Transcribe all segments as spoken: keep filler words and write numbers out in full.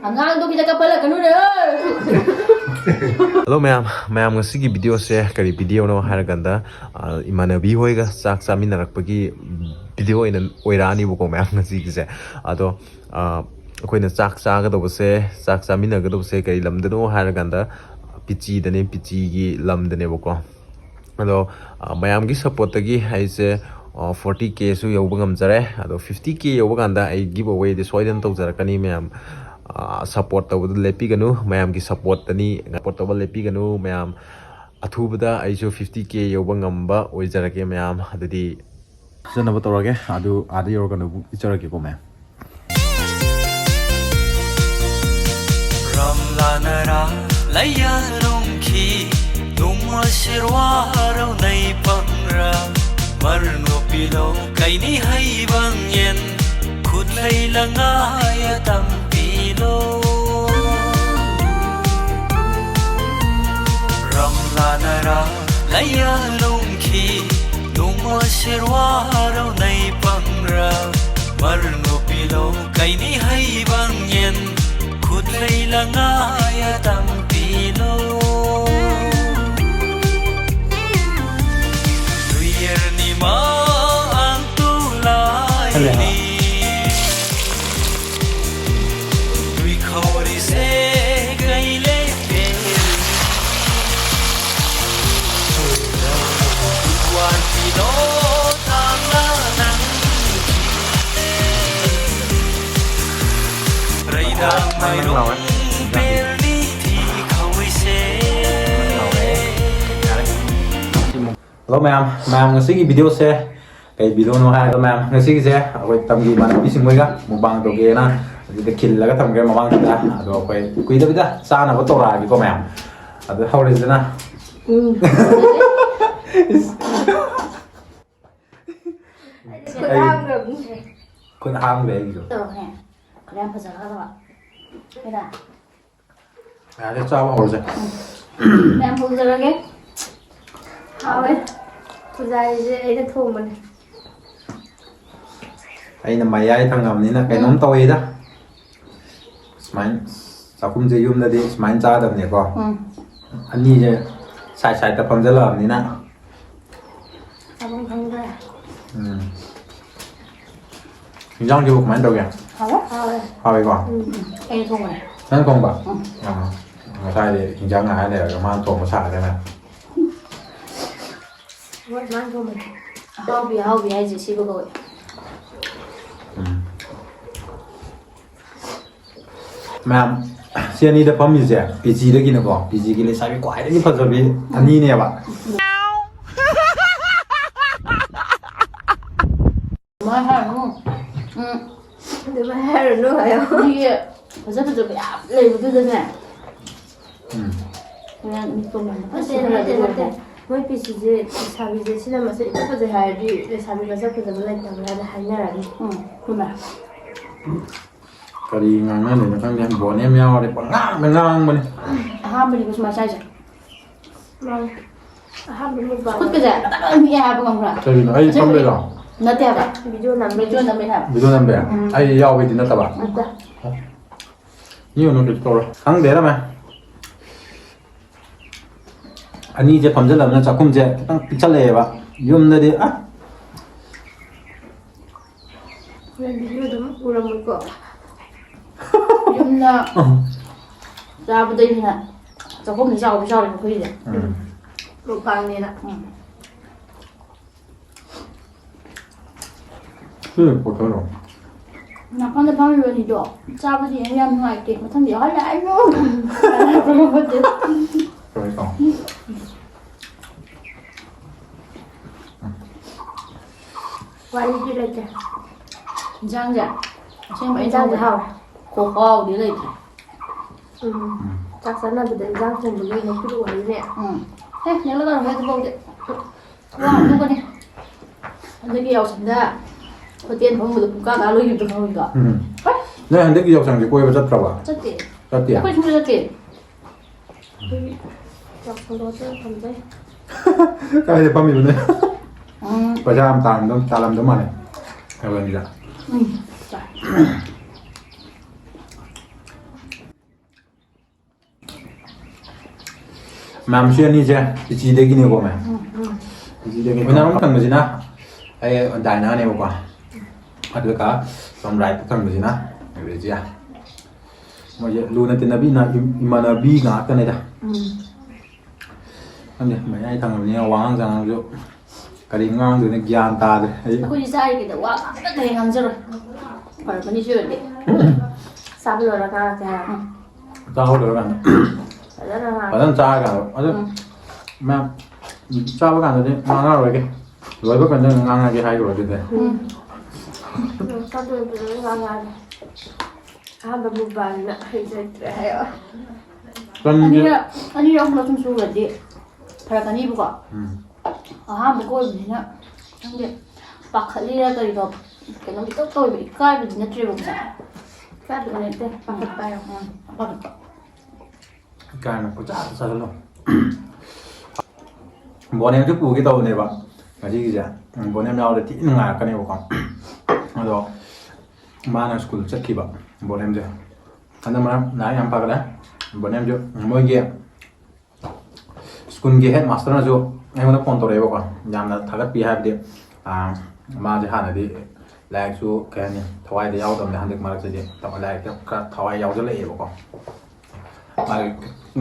ꯑꯉꯥꯡꯗꯣ ꯈꯤꯇ ꯀꯞꯍꯜꯂꯛꯀꯅꯨꯅꯦ꯫ Hello ꯃꯌꯥꯝ, ꯃꯌꯥꯝ ꯉꯁꯤꯒꯤ videoꯁꯦ ꯀꯔꯤ videoꯅꯣ ꯍꯥꯏꯔꯀꯥꯟꯗ, ꯑ, ꯏꯃꯥꯟꯅꯕꯤ ꯍꯣꯏꯒ ꯆꯥꯛ ꯆꯥꯃꯤꯟꯅꯔꯛꯄꯒꯤ video ꯑꯣꯏꯅ ꯑꯣꯏꯔꯛꯑꯅꯤꯕꯀꯣ ꯃꯌꯥꯝ ꯉꯁꯤꯒꯤꯁꯦ꯫ ꯑꯗꯣ, ꯑ, ꯑꯩꯈꯣꯏꯅ ꯆꯥꯛ ꯆꯥꯒꯗꯧꯕꯁꯦ, ꯆꯥꯛ ꯆꯥꯃꯤꯟꯅꯒꯗꯧꯕꯁꯦ ꯀꯔꯤ ꯂꯝꯗꯅꯣ ꯍꯥꯏꯔꯀꯥꯟꯗ ꯄꯤꯆꯤꯗꯅꯦ, ꯄꯤꯆꯤꯒꯤ ꯂꯝꯗꯅꯦꯕꯀꯣ꯫ ꯑꯗꯣ, ꯑ, ꯃꯌꯥꯝꯒꯤ supportꯇꯒꯤ ꯑꯩꯁꯦ, ꯑ, forty Kꯁꯨ ꯌꯧꯕ ꯉꯝꯖꯔꯦ꯫ ꯑꯗꯣ fifty K ꯌꯧꯕ ꯀꯥꯟꯗ ꯑꯩ giveawayꯗꯤ ꯁꯣꯏꯗꯅ ꯇꯧꯖꯔꯛꯀꯅꯤ ꯃꯌꯥꯝ꯫ ꯑ, support ꯇꯧꯕꯗ ꯂꯦꯞꯄꯤꯒꯅꯨ, ꯃꯌꯥꯝꯒꯤ supportꯇꯅꯤ, support ꯇꯧꯕ ꯂꯦꯞꯄꯤꯒꯅꯨ ꯃꯌꯥꯝ꯫ ꯑꯊꯨꯕꯗ ꯑꯩꯁꯨ fifty K ꯌꯧꯕ ꯉꯝꯕ ꯑꯣꯏꯖꯔꯒꯦ ꯃꯌꯥꯝ꯫ ꯑꯗꯨꯗꯤ ꯐꯖꯅꯕ ꯇꯧꯔꯒꯦ, ꯑꯗꯨ ꯑꯥꯗ ꯌꯧꯔꯀꯥꯟꯗ ꯑꯃꯨꯛ ꯏꯠꯆꯔꯛꯀꯦꯀꯣ ꯃꯌꯥꯝ꯫ ꯔꯝꯂꯥꯅꯔꯥ ꯂꯩꯌꯥꯔꯨꯝꯈꯤ ꯅꯨꯃ ꯁꯤꯔꯋꯥꯔꯧ ꯅꯩ ꯄꯪꯔꯥ ꯃꯔꯅꯣ ꯄꯤꯂꯣ ꯀꯩꯅꯤ ꯍꯩꯕꯪ ꯌꯦꯟ ꯈꯨꯠꯂꯩ ꯂꯉꯥꯏ ꯇꯝꯄꯤꯂꯣ ꯔꯝꯂꯥꯅꯔꯥ ꯂꯩꯌꯥꯔꯨꯝꯈꯤ ꯅꯨꯃ ꯁꯤꯔꯋꯥꯔꯧ ꯅꯩ ꯄꯪꯔꯥ ꯃꯔꯅꯣ ꯄꯤꯂꯣ ꯀꯩꯅꯤ ꯍꯩꯕꯪ ꯌꯦꯟ ꯈꯨꯠꯂꯩ ꯂꯉꯥꯏ ꯇꯝꯄꯤꯂꯣ ꯅꯨꯌꯔꯅꯤ ꯃꯥ ꯑꯪꯇꯨ ꯂꯥꯏꯅꯤ ꯅꯨꯏ ꯈꯧꯔꯤꯁꯦ ꯒꯩ ꯂꯦꯞꯄꯦ ꯋꯥꯟ ꯄꯤꯂꯣ ꯇꯥꯡꯂꯥ ꯅꯪ ꯔꯩꯗꯥꯡ ꯃꯥꯏꯔꯣꯡ ꯄꯦꯔꯅꯤ ꯊꯤ ꯈꯧꯏꯁꯦ Hello ꯃꯌꯥꯝ, ꯃꯌꯥꯝ ꯉꯁꯤꯒꯤ videoꯁꯦ ꯀꯩ videoꯅꯣ ꯍꯥꯏꯔꯒ ꯃꯌꯥꯝ ꯉꯁꯤꯒꯤꯁꯦ ꯑꯩꯈꯣꯏ ꯇꯝꯒꯤ ꯏꯃꯥꯟꯅꯕꯤꯁꯤꯡ ꯃꯣꯏꯒ mukbang ꯇꯧꯒꯦꯅ ꯑꯗꯨꯗ ꯈꯤꯜꯂꯒ ꯊꯝꯈ꯭ꯔꯦ ꯃꯃꯥꯡꯁꯤꯗ꯫ ꯑꯗꯣ ꯑꯩꯈꯣꯏ ꯀꯨꯏꯗꯕꯤꯗ ꯆꯥꯅꯕ ꯇꯧꯔꯛꯑꯒꯦꯀꯣ ꯃꯌꯥꯝ꯫ ꯑꯗꯨ ꯍꯧꯔꯁꯤꯗꯅ꯫ ꯎꯝ꯫ ꯑꯩ ꯈꯨꯠ ꯍꯥꯝꯈ꯭ꯔꯦ ꯑꯩꯒꯤꯁꯨ꯫ ꯇꯧꯔꯛꯅꯦ꯫ ꯈꯔ ꯌꯥꯝ ꯐꯖꯈ꯭ꯔꯕ꯫ ꯀꯩꯗ? ꯌꯥꯔꯦ, ꯆꯥꯕ ꯍꯧꯔꯁꯦ꯫ ꯃꯌꯥꯝ ꯍꯧꯖꯔꯒꯦ꯫ ꯍꯥꯎꯋꯦ꯫ ꯈꯨꯖꯥꯏꯁꯦ ꯑꯩꯅ ꯊꯣꯡꯕꯅꯦ꯫ ꯑꯩꯅ ꯃꯌꯥꯏ ꯊꯪꯉꯕꯅꯤꯅ ꯀꯩꯅꯣꯝ ꯎꯝ꯫ ꯇꯧꯋꯦꯗ꯫ ꯁꯨꯃꯥꯏꯅ ꯆꯥꯛꯈꯨꯝꯁꯦ ꯌꯨꯝꯗꯗꯤ ꯁꯨꯃꯥꯏꯅ ꯆꯥꯗꯕꯅꯦꯀꯣ꯫ ꯎꯝ꯫ ꯑꯅꯤꯁꯦ ꯁꯥꯏꯠ ꯁꯥꯏꯠꯇ ꯐꯝꯖꯜꯂꯛꯑꯕꯅꯤꯅ꯫ ꯆꯥꯐꯝ ꯈꯪꯗ꯭ꯔꯦ꯫ ꯎꯝ꯫ ꯏꯟꯖꯥꯡꯁꯤꯕꯨ ꯀꯃꯥꯏꯅ ꯇꯧꯒꯦ? ꯍꯥꯎꯋꯦ꯫ ꯍꯥꯎꯋꯦ꯫ ꯍꯥꯎꯋꯦꯀꯣ? ꯎꯝ꯫ ꯑꯩꯅ ꯊꯣꯡꯕꯅꯦ꯫ ꯅꯪ ꯊꯣꯡꯕ? ꯎꯝ꯫ ꯑꯥ꯫ ꯉꯁꯥꯏꯗꯤ ꯏꯟꯖꯥꯡ ꯉꯥꯏ ꯂꯩꯔꯒ ꯃꯥꯅ ꯊꯣꯡꯕ ꯁꯥꯔꯒꯅ꯫ ꯍꯣꯏ, ꯃꯥꯅ ꯊꯣꯡꯕꯅꯦ꯫ ꯑꯍꯥꯎꯕꯤ, ꯑꯍꯥꯎꯕꯤ ꯍꯥꯏꯁꯦ ꯁꯤꯕꯨ ꯀꯧꯋꯦ꯫ ꯎꯝ꯫ ꯃꯌꯥꯝ, ꯁꯤ ꯑꯅꯤꯗ ꯐꯝꯃꯤꯁꯦ ꯄꯤ ꯖꯤꯗꯒꯤꯅꯀꯣ, ꯄꯤ ꯖꯤꯒꯤ ꯂꯩꯁꯥꯕꯤ ꯈ꯭ꯋꯥꯏꯗꯒꯤ ꯐꯖꯕꯤ ꯑꯅꯤꯅꯦꯕ꯫ ꯑꯗꯨꯃꯥꯏꯅ ꯍꯥꯏꯔꯨꯅꯨ꯫ ꯎꯝ꯫ ꯑꯗꯨꯃꯥꯏꯅ ꯍꯥꯏꯔꯨꯅꯨ ꯍꯥꯏꯌꯣ꯫ ꯃꯤꯒꯤ ꯐꯖ ꯐꯖꯕ ꯌꯥꯝ ꯂꯩꯕꯗꯨꯗꯅꯦ꯫ ꯎꯝ꯫ ꯍꯣꯔꯦꯟ ꯃꯤ ꯇꯣꯡꯉꯥꯟꯕ ꯅꯠꯇꯦ, ꯅꯠꯇꯦ, ꯅꯠꯇꯦ꯫ ꯃꯣꯏ ꯄꯤ ꯖꯤꯁꯦ ꯂꯩꯁꯥꯕꯤꯁꯦ ꯁꯤꯅ ꯃꯁꯛ ꯏꯐ ꯐꯖꯩ ꯍꯥꯏꯔꯗꯤ ꯂꯩꯁꯥꯕꯤ ꯃꯁꯛ ꯐꯖꯕ ꯂꯩꯇꯕ꯭ꯔꯥꯅ ꯍꯥꯏꯅꯔꯅꯤ꯫ ꯎꯝ, ꯆꯨꯝꯃꯦ꯫ ꯀꯔꯤ ꯉꯥꯡꯅꯗꯣꯏꯅꯣ ꯈꯪꯗꯦ, ꯕꯣꯟ ꯑꯃ ꯌꯥꯎꯔꯦ, ꯄꯪꯉꯥꯡꯗ ꯉꯥꯡꯕꯅꯤ꯫ ꯑꯍꯥꯟꯕꯅꯤꯀꯣ ꯁꯨꯃꯥꯏꯅ ꯆꯥꯏꯁꯦ꯫ ꯃꯥꯅꯦ꯫ ꯑꯍꯥꯟꯕ ꯃꯨꯛꯕꯥꯡ꯫ ꯈꯨꯠꯀꯁꯦ ꯇꯛ ꯇꯛ ꯅꯤꯛꯑꯦ ꯍꯥꯏꯕ ꯈꯪꯕ꯭ꯔꯥ? ꯀꯔꯤꯅꯣ? ꯑꯩ ꯐꯝꯕꯩꯔꯣ? ꯅꯠꯇꯦ ꯍꯥꯏꯕ꯫ ꯚꯤꯗꯤꯑꯣ ꯅꯝꯕꯩ꯫ ꯚꯤꯗꯤꯑꯣ ꯅꯝꯕꯩ ꯍꯥꯏꯕ꯫ ꯚꯤꯗꯤꯑꯣ ꯅꯝꯕꯩ? ꯎꯝ꯫ ꯑꯩ ꯌꯥꯎꯕꯩꯗꯤ ꯅꯠꯇꯕ? ꯅꯠꯇꯦ꯫ ꯃꯤ ꯑꯣꯏꯅ ꯀꯩꯁꯨ ꯇꯧꯔꯣꯏ꯫ ꯈꯪꯗꯦꯗ ꯃꯥ꯫ ꯑꯅꯤꯁꯦ ꯐꯝꯖꯜꯂꯕꯅꯤꯅ ꯆꯥꯛꯈꯨꯝꯁꯦ ꯈꯤꯇꯪ ꯄꯤꯛꯁꯜꯂꯛꯑꯦꯕ꯫ ꯌꯨꯝꯗꯗꯤ ꯑ꯫ ꯍꯣꯔꯦꯟ ꯚꯤꯗꯤꯑꯣ ꯑꯗꯨꯝ ꯎꯔꯝꯃꯣꯏꯀꯣ꯫ ꯌꯨꯝꯗ ꯆꯥꯕꯗꯩ ꯍꯦꯟꯅ ꯆꯥꯛꯈꯨꯝꯗꯤ ꯆꯥꯎꯗꯤ ꯆꯥꯎꯔꯦ ꯑꯩꯈꯣꯏꯒꯤꯗꯤ꯫ ꯎꯝ꯫ ꯃꯨꯛꯕꯥꯡꯅꯦꯅ꯫ ꯎꯝ꯫ ꯁꯤ ꯄꯣꯊꯣꯔꯛꯑꯣ꯫ ꯅꯥꯀꯟꯗ ꯐꯝꯃꯤꯕ ꯑꯅꯤꯗꯣ ꯆꯥꯕꯗꯤ ꯌꯥꯝ ꯌꯥꯝ ꯅꯨꯡꯉꯥꯏꯇꯦ꯫ ꯃꯊꯪꯗꯤ ꯌꯥꯎꯍꯜꯂꯦ ꯍꯥꯏꯅꯣ꯫ ꯀꯔꯤ ꯇꯧ? ꯋꯥꯔꯤꯗꯤ ꯂꯩꯇꯦ꯫ ꯏꯟꯁꯥꯡꯁꯦ ꯑꯁꯦꯡꯕ ꯑꯩꯅ ꯏꯟꯁꯥꯡꯁꯦ ꯊꯣꯡꯕ ꯍꯥꯎꯋꯦ꯫ ꯈꯨꯍꯥꯎꯗꯤ ꯂꯩꯇ꯭ꯔꯦ꯫ ꯎꯝ꯫ ꯎꯝ꯫ ꯆꯥꯛ ꯆꯥꯅꯕꯗ ꯏꯟꯁꯥꯡ ꯊꯣꯡꯕꯒꯤ ꯃꯄꯨ ꯑꯣꯏꯔꯤꯅꯦ꯫ ꯎꯝ꯫ ꯑꯦ, ꯅꯦꯛꯂꯛꯀꯅꯨꯍꯦ ꯑꯗꯨꯐꯥꯎꯗꯤ꯫ ꯋꯥ ꯑꯃꯨꯛꯀꯅꯤ꯫ ꯑꯗꯒꯤ ꯌꯥꯎꯁꯪꯗ ꯍꯣꯇꯦꯜ ꯐꯝꯕꯗ ꯄꯨꯡꯀꯥ ꯀꯥ ꯂꯣꯏꯈꯤꯕꯗꯣ ꯈꯪꯍꯧꯋꯤꯀꯣ? ꯎꯝ꯫ ꯍꯣꯏ꯫ ꯅꯣꯏ ꯍꯟꯗꯛꯀꯤ ꯌꯥꯎꯁꯪꯁꯦ ꯀꯣꯏꯕ ꯆꯠꯇ꯭ꯔꯕ? ꯆꯠꯇꯦ꯫ ꯆꯠꯇꯦ? ꯑꯩꯈꯣꯏ ꯁꯨꯡꯆꯠ ꯆꯠꯇꯦ꯫ ꯑꯩꯈꯣꯏ ꯌꯥꯎꯁꯪꯗꯣ ꯍꯣꯇꯦꯜ ꯐꯝꯖꯩ꯫ ꯀꯥꯏꯗ ꯐꯝꯃꯤꯕ ꯅꯣꯏ? ꯎꯝ꯫ ꯄꯩꯁꯥ ꯌꯥꯝ ꯇꯥꯔꯝꯗꯧ, ꯇꯥꯔꯝꯗꯧ ꯃꯥꯜꯂꯦ꯫ ꯌꯥꯎꯁꯪꯒꯤꯗ꯫ ꯎꯝ꯫ ꯆꯥꯏ꯫ ꯃꯌꯥꯝ ꯁꯤ ꯑꯅꯤꯁꯦ ꯏꯆꯤꯗꯒꯤꯅꯦꯀꯣ ꯃꯌꯥꯝ꯫ ꯎꯝ, ꯎꯝ꯫ ꯏꯆꯤꯗꯒꯤ ꯑꯣꯏꯅꯔꯝ ꯊꯪꯕꯁꯤꯅ ꯑꯩ ꯗꯥꯏꯅꯥꯅꯦꯕꯀꯣ꯫ ꯑꯗꯨꯒ ꯁꯣꯝ ꯔꯥꯏꯠꯇ ꯊꯪꯕꯁꯤꯅ ꯔꯦꯖꯤꯌꯥ꯫ ꯃꯣꯏꯁꯦ ꯂꯨꯅ ꯇꯤꯟꯅꯕꯤ ꯏꯅꯥ-, ꯏꯃꯥꯟꯅꯕꯤ ꯉꯥꯛꯇꯅꯦꯗ꯫ ꯎꯝ꯫ ꯈꯪꯗꯦ, ꯃꯌꯥꯏ ꯊꯪꯕꯅꯤꯅ ꯋꯥꯉꯥꯡ ꯁꯉꯥꯡꯁꯨ ꯀꯔꯤ ꯉꯥꯡꯗꯣꯏꯅꯣ ꯒ꯭ꯌꯥꯟ ꯇꯥꯗ꯭ꯔꯦ ꯑꯩ꯫ ꯑꯩꯈꯣꯏꯗꯤ ꯆꯥꯔꯤꯉꯩꯗ ꯋꯥ ꯑꯃꯠꯇ ꯍꯦꯛ ꯉꯥꯡꯖꯔꯣꯏ꯫ ꯐꯔꯛꯀꯅꯤ ꯁꯤ ꯑꯣꯏꯔꯗꯤ꯫ ꯆꯥꯕ ꯂꯣꯏꯔꯒ ꯉꯥꯡꯉꯛꯀꯦ ꯍꯥꯏꯔꯣ? ꯎꯝ꯫ ꯆꯥꯕ ꯂꯣꯏꯔꯀꯥꯟꯗ꯫ ꯐꯖꯅ ꯉꯥꯡꯉꯣ꯫ ꯐꯖꯅ ꯆꯥꯔꯀꯥꯟꯗ꯫ ꯑꯗꯨ ꯎꯝ꯫ ꯃꯌꯥꯝ ꯆꯥꯕ ꯀꯥꯟꯗꯗꯤ ꯉꯥꯡꯉꯔꯣꯏꯒꯦ꯫ ꯂꯣꯏꯕ ꯀꯥꯟꯗ ꯑꯣꯏꯅ ꯉꯥꯡꯉꯒꯦ ꯍꯥꯏꯈ꯭ꯔꯣ ꯑꯗꯨꯗꯤ꯫ ꯎꯝ꯫ ꯎꯝ, ꯆꯥꯕ ꯂꯣꯏꯔꯒ ꯉꯥꯡꯉꯛꯑꯒꯦ꯫ ꯑꯍꯥꯟꯕ ꯃꯨꯛꯕꯥꯡꯅꯤꯅ ꯍꯩꯖꯗ꯭ꯔꯦ ꯍꯥꯏꯌꯣ꯫ ꯀꯟꯒꯦ꯫ ꯑꯅꯤꯔꯛ, ꯑꯅꯤꯔꯛ ꯑꯍꯨꯝꯂꯛ ꯁꯨꯝ ꯁꯨꯔꯗꯤ ꯐꯔꯛꯀꯅꯤꯕꯀꯣ꯫ ꯎꯝ꯫ ꯑꯍꯥꯟꯕꯒ ꯑꯣꯏꯕꯅꯤꯅ ꯈꯪꯗꯦ, ꯄꯥꯈꯠꯂꯤꯔꯥ ꯀꯔꯤꯅꯣ, ꯀꯩꯅꯣꯝ ꯏꯇꯧ ꯇꯧꯋꯦꯕ, ꯏꯀꯥꯏꯕꯗꯤ ꯅꯠꯇ꯭ꯔꯦꯕꯀꯣ꯫ ꯏꯀꯥꯏꯕꯗꯤ ꯅꯠꯇꯦ, ꯄꯥꯈꯠꯄ ꯍꯥꯏꯌꯣ꯫ ꯎꯝ, ꯄꯥꯈꯠꯄ꯫ ꯏꯀꯥꯏꯅ ꯄꯪꯆꯥꯗ ꯆꯥꯁꯤꯜꯂꯣ꯫ ꯕꯣꯅꯦꯝꯁꯨ ꯄꯨꯒꯦ ꯇꯧꯕꯅꯦꯕ ꯉꯁꯤꯒꯤꯁꯦ꯫ ꯕꯣꯅꯦꯝ ꯌꯥꯎꯔꯗꯤ ꯊꯤ ꯅꯨꯡꯉꯥꯏꯔꯛꯀꯅꯦꯕꯀꯣ꯫ ꯑꯗꯣ ꯃꯥꯅ ꯁ꯭ꯀꯨꯜ ꯆꯠꯈꯤꯕ ꯕꯣꯅꯦꯝꯁꯦ꯫ ꯍꯟꯗꯛ ꯃꯔꯛ ꯂꯥꯏꯔꯤꯛ ꯌꯥꯝ ꯐꯒꯠꯂꯦ꯫ ꯕꯣꯅꯦꯝꯁꯨ ꯃꯣꯏꯒꯤ ꯁ꯭ꯀꯨꯜꯒꯤ ꯍꯦꯠ ꯃꯥꯁꯇꯔꯅꯁꯨ ꯑꯩꯉꯣꯟꯗ ꯐꯣꯟ ꯇꯧꯔꯛꯑꯦꯕꯀꯣ꯫ ꯌꯥꯝꯅ ꯊꯥꯒꯠꯄꯤ ꯍꯥꯏꯕꯗꯤ, ꯑꯥ, ꯃꯥꯁꯦ ꯍꯥꯟꯅꯗꯤ ꯂꯥꯏꯔꯤꯛꯁꯨ ꯀꯩ ꯍꯥꯏꯅꯤ ꯊꯋꯥꯏꯗ ꯌꯥꯎꯗꯕꯅꯦ꯫ ꯍꯟꯗꯛ ꯃꯔꯛꯁꯤꯗꯤ ꯊ-, ꯂꯥꯏꯔꯤꯛꯇ ꯈꯔ ꯊꯋꯥꯏ ꯌꯥꯎꯁꯜꯂꯛꯑꯦꯕꯀꯣ꯫ ꯃꯥꯒꯤ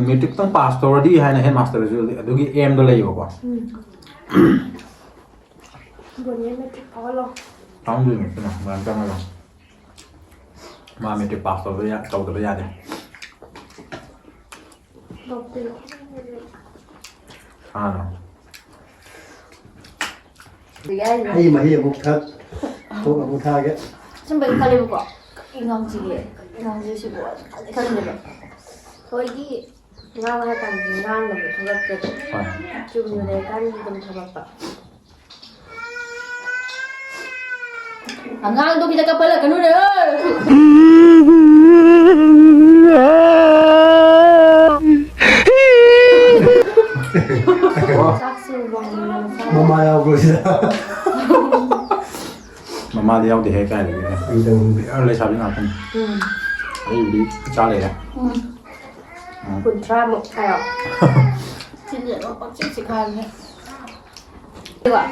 ꯃꯦꯇ꯭ꯔꯤꯛꯇꯪ ꯄꯥꯁ ꯇꯧꯔꯗꯤ ꯍꯥꯏꯅ ꯍꯦꯠ ꯃꯥꯁꯇꯔꯁꯨ ꯑꯗꯨꯒꯤ ꯑꯦꯝꯗꯣ ꯂꯩꯌꯦꯕꯀꯣ꯫ ꯎꯝ꯫ ꯕꯣꯅꯤ ꯃꯦꯇ꯭ꯔꯤꯛ ꯐꯥꯎꯍꯜꯂꯣ꯫ ꯐꯥꯎꯍꯟꯗꯣꯏꯅꯦ ꯀꯩꯅꯣ, ꯃꯔꯝ ꯆꯪꯉꯒ꯫ ꯃꯥ ꯃꯦꯇ꯭ꯔꯤꯛ ꯄꯥꯁ ꯇꯧꯗꯕ ꯌꯥ-, ꯇꯧꯗꯕ ꯌꯥꯗꯦ꯫ ꯗꯣꯛꯇꯔ꯫ ꯁꯥꯅ꯫ ꯍꯩ ꯃꯍꯤ ꯑꯃꯨꯛ ꯊꯛ, ꯀꯣꯛ ꯑꯃꯨꯛ ꯊꯥꯒꯦ꯫ ꯁꯨꯝꯕꯗꯤ ꯈꯜꯂꯦꯕꯀꯣ, ꯀꯔꯤ ꯉꯥꯡꯁꯤꯒꯦ, ꯀꯔꯤ ꯉꯥꯡꯁꯤꯒꯦ ꯁꯤꯕꯨ ꯈꯜꯂꯦꯕ꯫ ꯊꯣꯏꯗꯤ ꯉꯥꯡ ꯍꯥꯏ ꯀꯥꯟꯗꯗꯤ ꯉꯥꯡꯗꯕ ꯊꯣꯛꯂꯛꯇꯦ꯫ ꯍꯣꯏ꯫ ꯆꯨꯝꯅ ꯂꯩꯔꯀꯥꯟꯗꯗꯤ ꯑꯗꯨꯝ ꯊꯣꯛꯂꯛꯄ꯫ ꯑꯉꯥꯡꯗꯣ ꯈꯤꯇ ꯀꯞꯍꯜꯂꯛꯀꯅꯨꯅꯦ꯫ ꯆꯥꯛꯁꯨ ꯋꯥꯡꯅ ꯆꯥ-, ꯃꯃꯥ ꯌꯥꯎꯕ꯭ꯔꯣ ꯁꯤꯗ? ꯃꯃꯥꯗꯤ ꯌꯥꯎꯗꯦꯍꯦ, ꯀꯥꯏꯗꯒꯤ? ꯑꯩꯗꯪ ꯄꯨꯔꯥ ꯂꯩꯁꯥꯕꯤ ꯉꯥꯛꯇꯅꯤ꯫ ꯎꯝ꯫ ꯑꯩꯕꯨꯗꯤ ꯏꯆꯥ ꯂꯩꯔꯦ꯫ ꯎꯝ꯫ ꯀꯨꯟꯊ꯭ꯔꯥꯃꯨꯛ ꯍꯥꯏꯔꯣ꯫ ꯆꯤꯟꯁꯦ ꯑꯗꯨꯝ ꯄꯪꯆꯤꯛ ꯆꯤꯛꯈꯥꯏꯕꯅꯦ꯫ ꯑꯗꯨꯒ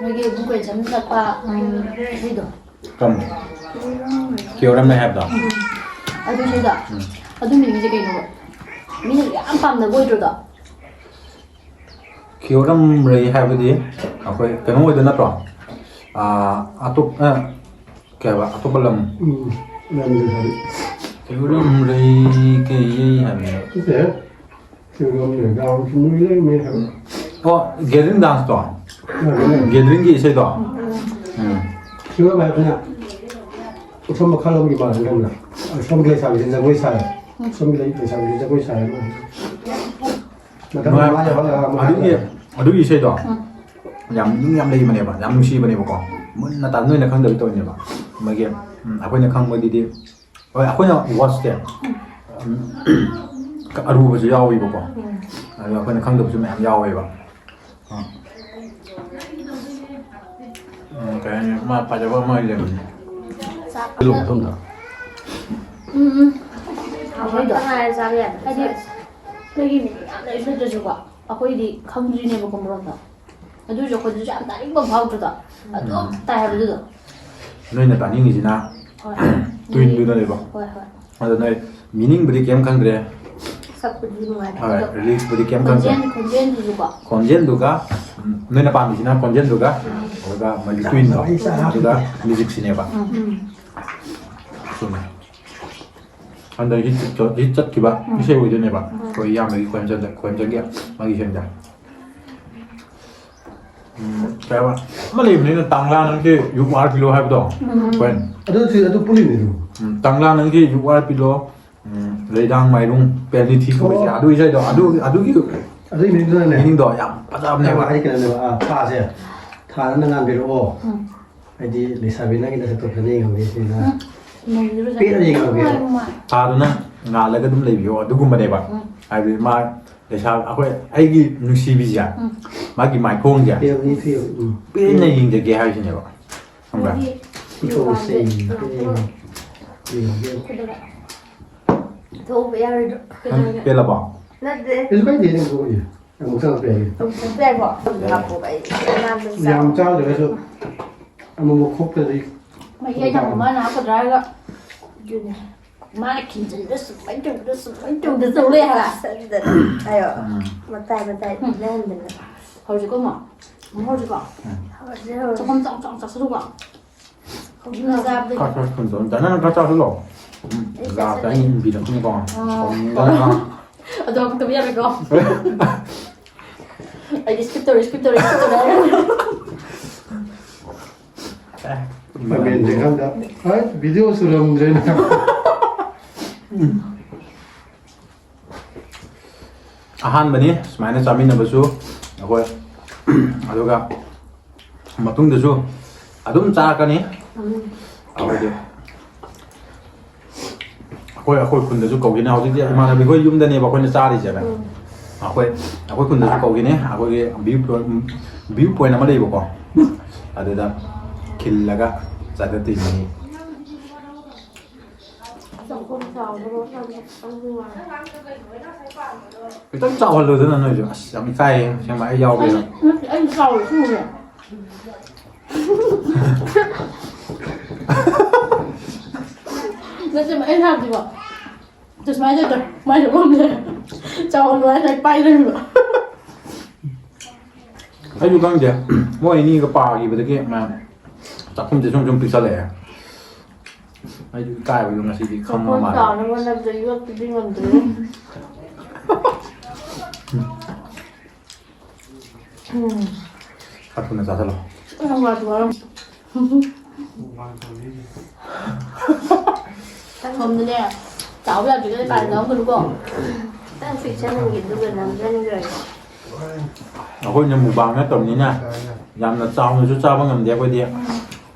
ꯅꯣꯏꯒꯤ ꯏꯕꯨꯡ ꯀꯣꯏ ꯆꯠꯃꯤꯟꯅꯔꯛꯄ, ꯎꯝ, ꯏꯁꯩꯗꯣ꯫ ꯀꯔꯝꯕ? ꯀꯤꯍꯣꯔꯝ ꯂꯩ ꯍꯥꯏꯕꯗꯣ? ꯎꯝ꯫ ꯑꯗꯨ ꯏꯁꯩꯗꯣ꯫ ꯎꯝ꯫ ꯑꯗꯨ ꯃꯤꯅꯤꯡꯁꯦ ꯀꯩꯅꯣꯕ? ꯃꯤꯅ ꯌꯥꯝ ꯄꯥꯝꯅꯕ ꯑꯣꯏꯗ꯭ꯔꯣꯗꯣ? ꯈꯤꯌꯣꯔꯝꯔꯩ ꯍꯥꯏꯕꯗꯤ ꯑꯩꯈꯣꯏ ꯀꯩꯅꯣ ꯑꯣꯏꯗꯣꯏ ꯅꯠꯇ꯭ꯔꯣ? ꯑꯥ, ꯑꯇꯣꯞ-, ꯑ, ꯀꯩ ꯍꯥꯏꯕ? ꯑꯇꯣꯞꯄ ꯂꯝ꯫ ꯎꯝ, ꯂꯝꯗ ꯍꯥꯏꯕ꯫ ꯈꯤꯌꯣꯔꯝꯔꯩ ꯀꯩ ꯍꯥꯏꯕꯅꯦ? ꯅꯠꯇꯦ꯫ ꯈꯤꯌꯣꯔꯝꯔꯩ, ꯗꯥꯟꯁ ꯅꯣꯏ ꯂꯩꯔꯝꯃꯦ ꯍꯥꯏꯕ꯫ ꯎꯝ꯫ ꯑꯣ, gathering dance ꯇꯣ? ꯎꯝ꯫ Gathering ꯒꯤ ꯏꯁꯩꯗꯣ? ꯎꯝ꯫ ꯈꯤꯌꯣꯔꯝ ꯍꯥꯏꯕꯁꯤꯅ ꯎꯁꯣꯝ ꯃꯈꯜ ꯑꯃꯒꯤ ꯃꯥꯜꯂꯦ ꯈꯟꯕꯗ꯫ ꯑꯁꯣꯝꯒꯤ ꯂꯩꯁꯥꯕꯤꯁꯤ ꯖꯒꯣꯏ ꯁꯥꯏ꯫ ꯑꯁꯣꯝꯒꯤ ꯂꯩ-, ꯂꯩꯁꯥꯕꯤꯁꯤ ꯖꯒꯣꯏ ꯁꯥꯏ꯫ ꯃꯊꯪ ꯅꯨꯡꯉꯥꯏ-, ꯃꯥ ꯌꯧꯍꯜꯂꯒ ꯑꯃꯨꯛ ꯑꯗꯨꯒꯤ, ꯍꯥꯏꯔꯛꯀꯦ꯫ ꯑꯗꯨꯒꯤ ꯏꯁꯩꯗꯣ ꯎꯝ꯫ ꯌꯥꯝ ꯃꯤꯅꯤꯡ ꯌꯥꯝ ꯂꯩꯕꯅꯦꯕ, ꯌꯥꯝ ꯅꯨꯡꯁꯤꯕꯅꯦꯕꯀꯣ꯫ ꯃꯨꯟꯅ ꯇꯥ-, ꯅꯣꯏꯅ ꯈꯪꯗꯕꯩ ꯇꯧꯔꯤꯅꯦꯕ꯫ ꯃꯣꯏꯒꯤ, ꯎꯝ, ꯑꯩꯈꯣꯏꯅ ꯈꯪꯕꯗꯨꯗꯤ, ꯍꯣꯏ, ꯑꯩꯈꯣꯏꯅ ꯋꯥꯔꯗꯁꯦ, ꯎꯝ, ꯑꯔꯨꯕꯁꯨ ꯌꯥꯎꯋꯦꯕꯀꯣ꯫ ꯎꯝ꯫ ꯑꯗꯨꯒ ꯑꯩꯈꯣꯏꯅ ꯈꯪꯗꯕꯁꯨ ꯃꯌꯥꯝ ꯌꯥꯎꯋꯦꯕ꯫ ꯑꯥ꯫ ꯎꯝ, ꯀꯩ ꯍꯥꯏꯅꯤ? ꯃꯥ ꯐꯖꯕ ꯑꯃ ꯂꯩꯕꯅꯤ꯫ ꯆꯥꯛ ꯀꯤꯂꯣ ꯑꯃ꯫ ꯃꯐꯝꯗ꯫ ꯎꯝ, ꯎꯝ꯫ ꯉꯥꯛꯇ ꯉꯥꯏꯔꯦ ꯆꯥꯕ ꯌꯥꯗ꯭ꯔꯦ꯫ ꯍꯥꯏꯗꯤ, ꯅꯣꯏꯒꯤ ꯃꯤ ꯌꯥꯝ ꯂꯩꯕ ꯅꯠꯇ꯭ꯔꯁꯨꯀꯣ, ꯑꯩꯈꯣꯏꯗꯤ ꯈꯪꯗ꯭ꯔꯤꯅꯦꯕꯀꯣ ꯃꯔꯣꯟꯗꯣ꯫ ꯑꯗꯨ ꯑꯣꯏꯔꯁꯨ ꯑꯩꯈꯣꯏꯗꯁꯨ ꯌꯥꯝ ꯇꯥꯅꯤꯡꯕ ꯐꯥꯎꯗ꯭ꯔꯣꯗꯣ? ꯑꯗꯨꯝ ꯎꯝ꯫ ꯇꯥꯏ ꯍꯥꯏꯕꯗꯨꯗꯣ꯫ ꯅꯣꯏꯅ ꯇꯥꯅꯤꯡꯉꯤꯁꯤꯅ ꯍꯣꯏ꯫ ꯇ꯭ꯋꯤꯟꯗꯨꯗꯅꯦꯕ꯫ ꯍꯣꯏ, ꯍꯣꯏ꯫ ꯑꯗꯣ ꯅꯣꯏ meaningꯕꯨꯗꯤ ꯀꯩꯝ ꯈꯪꯗ꯭ꯔꯦ꯫ ꯁꯛꯄꯨꯗꯤ ꯅꯨꯡꯉꯥꯏꯕ, ꯍꯣꯏ, ꯑꯗꯣ lyricsꯄꯨꯗꯤ ꯀꯩꯝ ꯈꯪꯗ꯭ꯔꯦ꯫ ꯈꯣꯟꯖꯦꯜ, ꯈꯣꯟꯖꯦꯜꯗꯨꯁꯨꯀꯣ꯫ ꯈꯣꯟꯖꯦꯜꯗꯨꯒ, ꯎꯝ, ꯅꯣꯏꯅ ꯄꯥꯝꯃꯤꯁꯤꯅ ꯈꯣꯟꯖꯦꯜꯗꯨꯒ, ꯎꯝ꯫ ꯑꯗꯨꯒ ꯃꯣꯏꯒꯤ ꯇ꯭ꯋꯤꯟꯗꯣ, ꯑꯗꯨꯒ musicꯁꯤꯅꯦꯕ꯫ ꯎꯝ꯫ ꯆꯨꯝꯃꯦ꯫ ꯍꯟꯗꯛ hit ꯆꯠ-, hit ꯆꯠꯈꯤꯕ ꯎꯝ꯫ ꯏꯁꯩ ꯑꯣꯏꯗꯣꯏꯅꯦꯕ꯫ ꯎꯝ꯫ ꯑꯩꯈꯣꯏ ꯏꯌꯥꯝꯕꯒꯤ ꯈꯣꯏꯍꯦꯝꯆꯟꯗ-, ꯈꯣꯏꯍꯦꯝꯆꯟꯒꯤ ꯃꯥꯒꯤ ꯏꯁꯩꯗ꯫ ꯎꯝ, ꯀꯩ ꯍꯥꯏꯕ? ꯑꯃ ꯂꯩꯕꯅꯤꯅ, "ꯇꯥꯡꯂꯥ ꯅꯪꯒꯤ ꯌꯨꯛ ꯋꯥꯔ ꯄꯤꯂꯣ" ꯍꯥꯏꯕꯗꯣ꯫ ꯎꯝ꯫ ꯍꯣꯏ꯫ ꯑꯗꯨ ꯁꯤ-, ꯑꯗꯨ ꯄꯨꯜꯂꯤꯅꯦ ꯑꯗꯨ꯫ ꯎꯝ, "ꯇꯥꯡꯂꯥ ꯅꯪꯒꯤ ꯌꯨꯛ ꯋꯥꯔ ꯄꯤꯂꯣ", ꯎꯝ, "ꯂꯩꯗꯥꯡ ꯃꯥꯏꯔꯨꯡ ꯄꯦꯂꯤꯊꯤ" ꯀꯧꯕꯁꯦ꯫ ꯑꯣ꯫ ꯑꯗꯨ ꯏꯁꯩꯗꯣ, ꯑꯗꯨ, ꯑꯗꯨꯒꯤ ꯑꯗꯨꯒꯤ meaningꯗꯨꯅꯅꯦ꯫ Meaningꯗꯣ ꯌꯥꯝ ꯐꯖꯕꯅꯦꯕ꯫ ꯍꯥꯏꯗꯤ ꯀꯩꯅꯣꯅꯦꯕ, ꯑꯥ, ꯊꯥꯁꯦ꯫ ꯊꯥꯗꯅ ꯉꯥꯟꯕꯤꯔꯛꯑꯣ꯫ ꯎꯝ꯫ ꯍꯥꯏꯗꯤ ꯂꯩꯁꯥꯕꯤ ꯅꯪꯒꯤ ꯅꯁꯛꯇꯣ ꯐꯖꯅ ꯌꯦꯡꯍꯧꯒꯦ ꯁꯤꯅ꯫ ꯎꯝ꯫ ꯄꯦꯟꯅ ꯌꯦꯡꯍꯧꯒꯦ꯫ ꯅꯨꯡꯉꯥꯏ, ꯅꯨꯡꯉꯥꯏ꯫ ꯊꯥꯗꯨꯅ ꯉꯥꯜꯂꯒ ꯑꯗꯨꯝ ꯂꯩꯕꯤꯌꯣ, ꯑꯗꯨꯒꯨꯝꯕꯅꯦꯕ꯫ ꯎꯝ꯫ ꯍꯥꯏꯕꯗꯤ ꯃꯥ ꯂꯩꯁꯥ-, ꯑꯩꯈꯣꯏ, ꯑꯩꯒꯤ ꯅꯨꯡꯁꯤꯕꯤꯁꯦ, ꯎꯝ꯫ ꯃꯥꯒꯤ ꯃꯥꯏꯈꯣꯡꯁꯦ ꯄꯤꯔꯝꯅꯤ, ꯄꯤꯔꯝꯅꯤ, ꯎꯝ꯫ ꯄꯦꯟꯅ ꯌꯦꯡꯖꯒꯦ ꯍꯥꯏꯁꯤꯅꯦꯕ꯫ ꯈꯪꯕ꯭ꯔꯥ? ꯃꯣꯏꯒꯤ ꯄꯤꯊꯣꯛꯑꯁꯦ, ꯌꯨ ꯄꯥꯝꯕ-, ꯄꯦꯟꯅ ꯌꯦꯡꯉꯣ꯫ ꯌꯦꯡꯉꯣ, ꯌꯦꯡꯉꯣ꯫ ꯈꯨꯗꯒ꯫ ꯊꯣꯛꯎꯕ ꯌꯥꯔꯣꯏꯗ꯭ꯔꯣ? ꯅꯪ ꯄꯦꯜꯂꯕꯣ? ꯅꯠꯇꯦ꯫ ꯀꯩꯁꯨ ꯀꯥꯏꯗꯦ, ꯅꯪ ꯊꯣꯛꯎ꯫ ꯑꯃꯨꯛ ꯆꯪꯉꯛꯄ ꯌꯥꯏꯌꯦ꯫ ꯑꯃꯨꯛ ꯆꯪꯉꯛꯄ ꯌꯥꯏꯀꯣ? ꯑꯗꯨꯝ ꯍꯥꯞꯄꯣꯕ, ꯑꯩ ꯑꯉꯥꯡꯕ ꯌꯥꯝ ꯆꯥꯕ ꯆꯥꯎꯗ꯭ꯔꯒꯁꯨ ꯑꯃꯨꯛꯃꯨꯛ ꯈꯣꯛꯇꯗꯤ ꯃꯍꯤ ꯑꯩꯅ ꯑꯃꯨꯛ ꯃꯥꯅ ꯍꯥꯞꯀꯗ꯭ꯔꯥ ꯍꯥꯏꯔꯒ, ꯑꯗꯨꯅꯦ꯫ ꯃꯥꯅ ꯈꯤꯟꯖꯤꯟꯕꯗ ꯁꯨꯃꯥꯏꯅ ꯇꯧꯕꯗ, ꯁꯨꯃꯥꯏꯅ ꯇꯧꯕꯗ ꯇꯧ ꯂꯩ ꯍꯥꯏꯕ꯫ ꯆꯠꯂꯗꯅ꯫ ꯑꯌꯣ꯫ ꯎꯝ꯫ ꯃꯇꯥꯏ ꯃꯇꯥꯏ ꯎꯝ꯫ ꯂꯩꯍꯟꯗꯅ꯫ ꯍꯧꯖꯤꯛꯀꯣ ꯑꯃꯨꯛ꯫ ꯑꯃꯨꯛ ꯍꯧꯖꯤꯛꯀꯣ꯫ ꯎꯝ꯫ ꯍꯧꯖꯤꯛ ꯍꯧꯖꯤꯛ꯫ ꯆꯥꯛꯈꯨꯝ ꯆꯥꯎ ꯆꯥꯎ ꯆꯥꯁꯤꯜꯂꯨꯀꯣ꯫ ꯍꯧꯖꯤꯛ ꯍꯧꯖꯤꯛ꯫ ꯈꯔ ꯈꯔ ꯊꯨꯝ ꯇꯧ꯫ ꯗꯥ ꯅꯪ ꯈꯔ ꯆꯥꯁꯤꯜꯂꯣ꯫ ꯎꯝ꯫ ꯑꯩ ꯂꯥꯁꯇ ꯆꯥꯁꯤꯜꯂꯦ꯫ ꯑꯩꯅ ꯏꯟꯕꯤꯔꯛꯀꯅꯤꯀꯣ꯫ ꯑꯥ꯫ ꯁꯥꯎꯅꯤꯡꯗꯅ꯫ ꯑꯗꯣ ꯍꯥꯞꯇꯕ ꯌꯥꯔꯣꯏꯀꯣ꯫ ꯑꯩꯗꯤ skip ꯇꯧꯔꯦ, skip ꯇꯧꯔꯦ, skip ꯇꯧꯔꯦ꯫ ꯑꯦ, ꯃꯃꯦꯟꯁꯦ ꯈꯪꯗ꯫ ꯍꯣꯏ, video ꯁꯨꯔꯝꯗ꯭ꯔꯦꯅ꯫ ꯑꯍꯥꯟꯕꯅꯤ ꯁꯨꯃꯥꯏꯅ ꯆꯥꯃꯤꯟꯅꯕꯁꯨ ꯑꯩꯈꯣꯏ, ꯑꯗꯨꯒ ꯃꯇꯨꯡꯗꯁꯨ ꯑꯗꯨꯝ ꯆꯥꯔꯛꯀꯅꯤ꯫ ꯎꯝ꯫ ꯑꯩꯈꯣꯏꯗꯤ ꯑꯩꯈꯣꯏ, ꯑꯩꯈꯣꯏ ꯈꯨꯟꯗꯁꯨ ꯀꯧꯒꯦꯅ, ꯍꯧꯖꯤꯛꯇꯤ ꯏꯃꯥꯟꯅꯕꯤ ꯈꯣꯏ ꯌꯨꯝꯗꯅꯦꯕ ꯑꯩꯈꯣꯏꯅ ꯆꯥꯔꯤꯁꯦ꯫ ꯎꯝ꯫ ꯑꯩꯈꯣꯏ, ꯑꯩꯈꯣꯏ ꯈꯨꯟꯗꯁꯨ ꯀꯧꯒꯦꯅꯦ, ꯑꯩꯈꯣꯏꯒꯤ view point, view point ꯑꯃ ꯂꯩꯕꯀꯣ, ꯑꯗꯨꯗ ꯈꯤꯜꯂꯒ ꯆꯥꯊꯠꯇꯣꯏꯅꯤ꯫ ꯆꯪꯈꯣꯝ ꯆꯥꯎꯕꯗꯣ ꯌꯥꯝ ꯈꯤꯇꯪ ꯅꯨꯡꯉꯥꯏ꯫ ꯈꯤꯇꯪ ꯆꯥꯎꯍꯜꯂꯨꯗꯅ ꯅꯣꯏꯁꯨ꯫ ꯑꯁ, ꯌꯥꯝ ꯏꯀꯥꯏꯌꯦ ꯑꯁꯦꯡꯕ, ꯑꯩ ꯌꯥꯎꯒꯦ꯫ ꯑꯩ, ꯅꯠꯇꯦ, ꯑꯩ ꯆꯥꯎꯔꯦ, ꯁꯤꯡꯉꯨꯔꯦ꯫ ꯅꯠꯇꯦ, ꯑꯩꯅ ꯍꯥꯏꯕꯗꯤꯀꯣ, ꯑꯗꯨ ꯁꯨꯃꯥꯏꯅ ꯇꯧꯗ꯭ꯔꯣ? ꯁꯨꯃꯥꯏꯅ ꯇꯧꯕ ꯑꯃ ꯂꯩ꯫ ꯆꯥꯎꯍꯜꯂꯣ ꯍꯥꯏꯅ ꯑꯩ ꯄꯥꯏ ꯂꯩꯔꯤꯕ꯫ ꯑꯩꯁꯨ ꯈꯪꯗꯦ, ꯃꯣꯏ ꯑꯅꯤꯒ ꯄꯥꯈꯤꯕꯗꯒꯤ ꯃꯌꯥꯝ ꯆꯥꯛꯈꯨꯝꯁꯦ ꯁꯨꯝ ꯁꯨꯝ ꯄꯤꯛꯁꯜꯂꯛꯑꯦ꯫ ꯑꯩꯁꯨ ꯏꯀꯥꯏꯕꯗꯣ ꯉꯁꯤꯗꯤ ꯈꯪꯕ ꯆꯥꯛꯈꯨꯝ ꯃꯥꯜꯂꯦ꯫ ꯆꯥꯎꯅꯕ ꯍꯣꯠꯅꯕꯗ ꯌꯣꯠꯄꯗꯤ ꯉꯝꯗ꯭ꯔꯦ꯫ ꯎꯝ꯫ ꯈꯔ ꯊꯨꯅ ꯆꯥꯁꯤꯜꯂꯣ꯫ ꯎꯝ, ꯋꯥꯁꯨ ꯋꯥꯔꯝ-, ꯁꯣꯝꯗꯅꯦ, ꯆꯥꯎꯕ ꯌꯥꯗ꯭ꯔꯤꯉꯩꯗ ꯀꯥꯟꯗ ꯅꯝꯒꯅꯨꯀꯣ꯫ ꯈꯤꯇꯪ ꯄꯤꯛꯁꯟꯒꯦ, ꯑꯗꯨꯒ ꯅꯝꯖꯟꯈ꯭ꯔꯒꯦ꯫ ꯑꯩꯈꯣꯏꯅ mukbang ꯅꯠꯇꯕꯅꯤꯅ ꯌꯥꯝꯅ ꯆꯥꯎꯅꯁꯨ ꯆꯥꯕ ꯉꯝꯗꯦ ꯑꯩꯈꯣꯏꯗꯤ꯫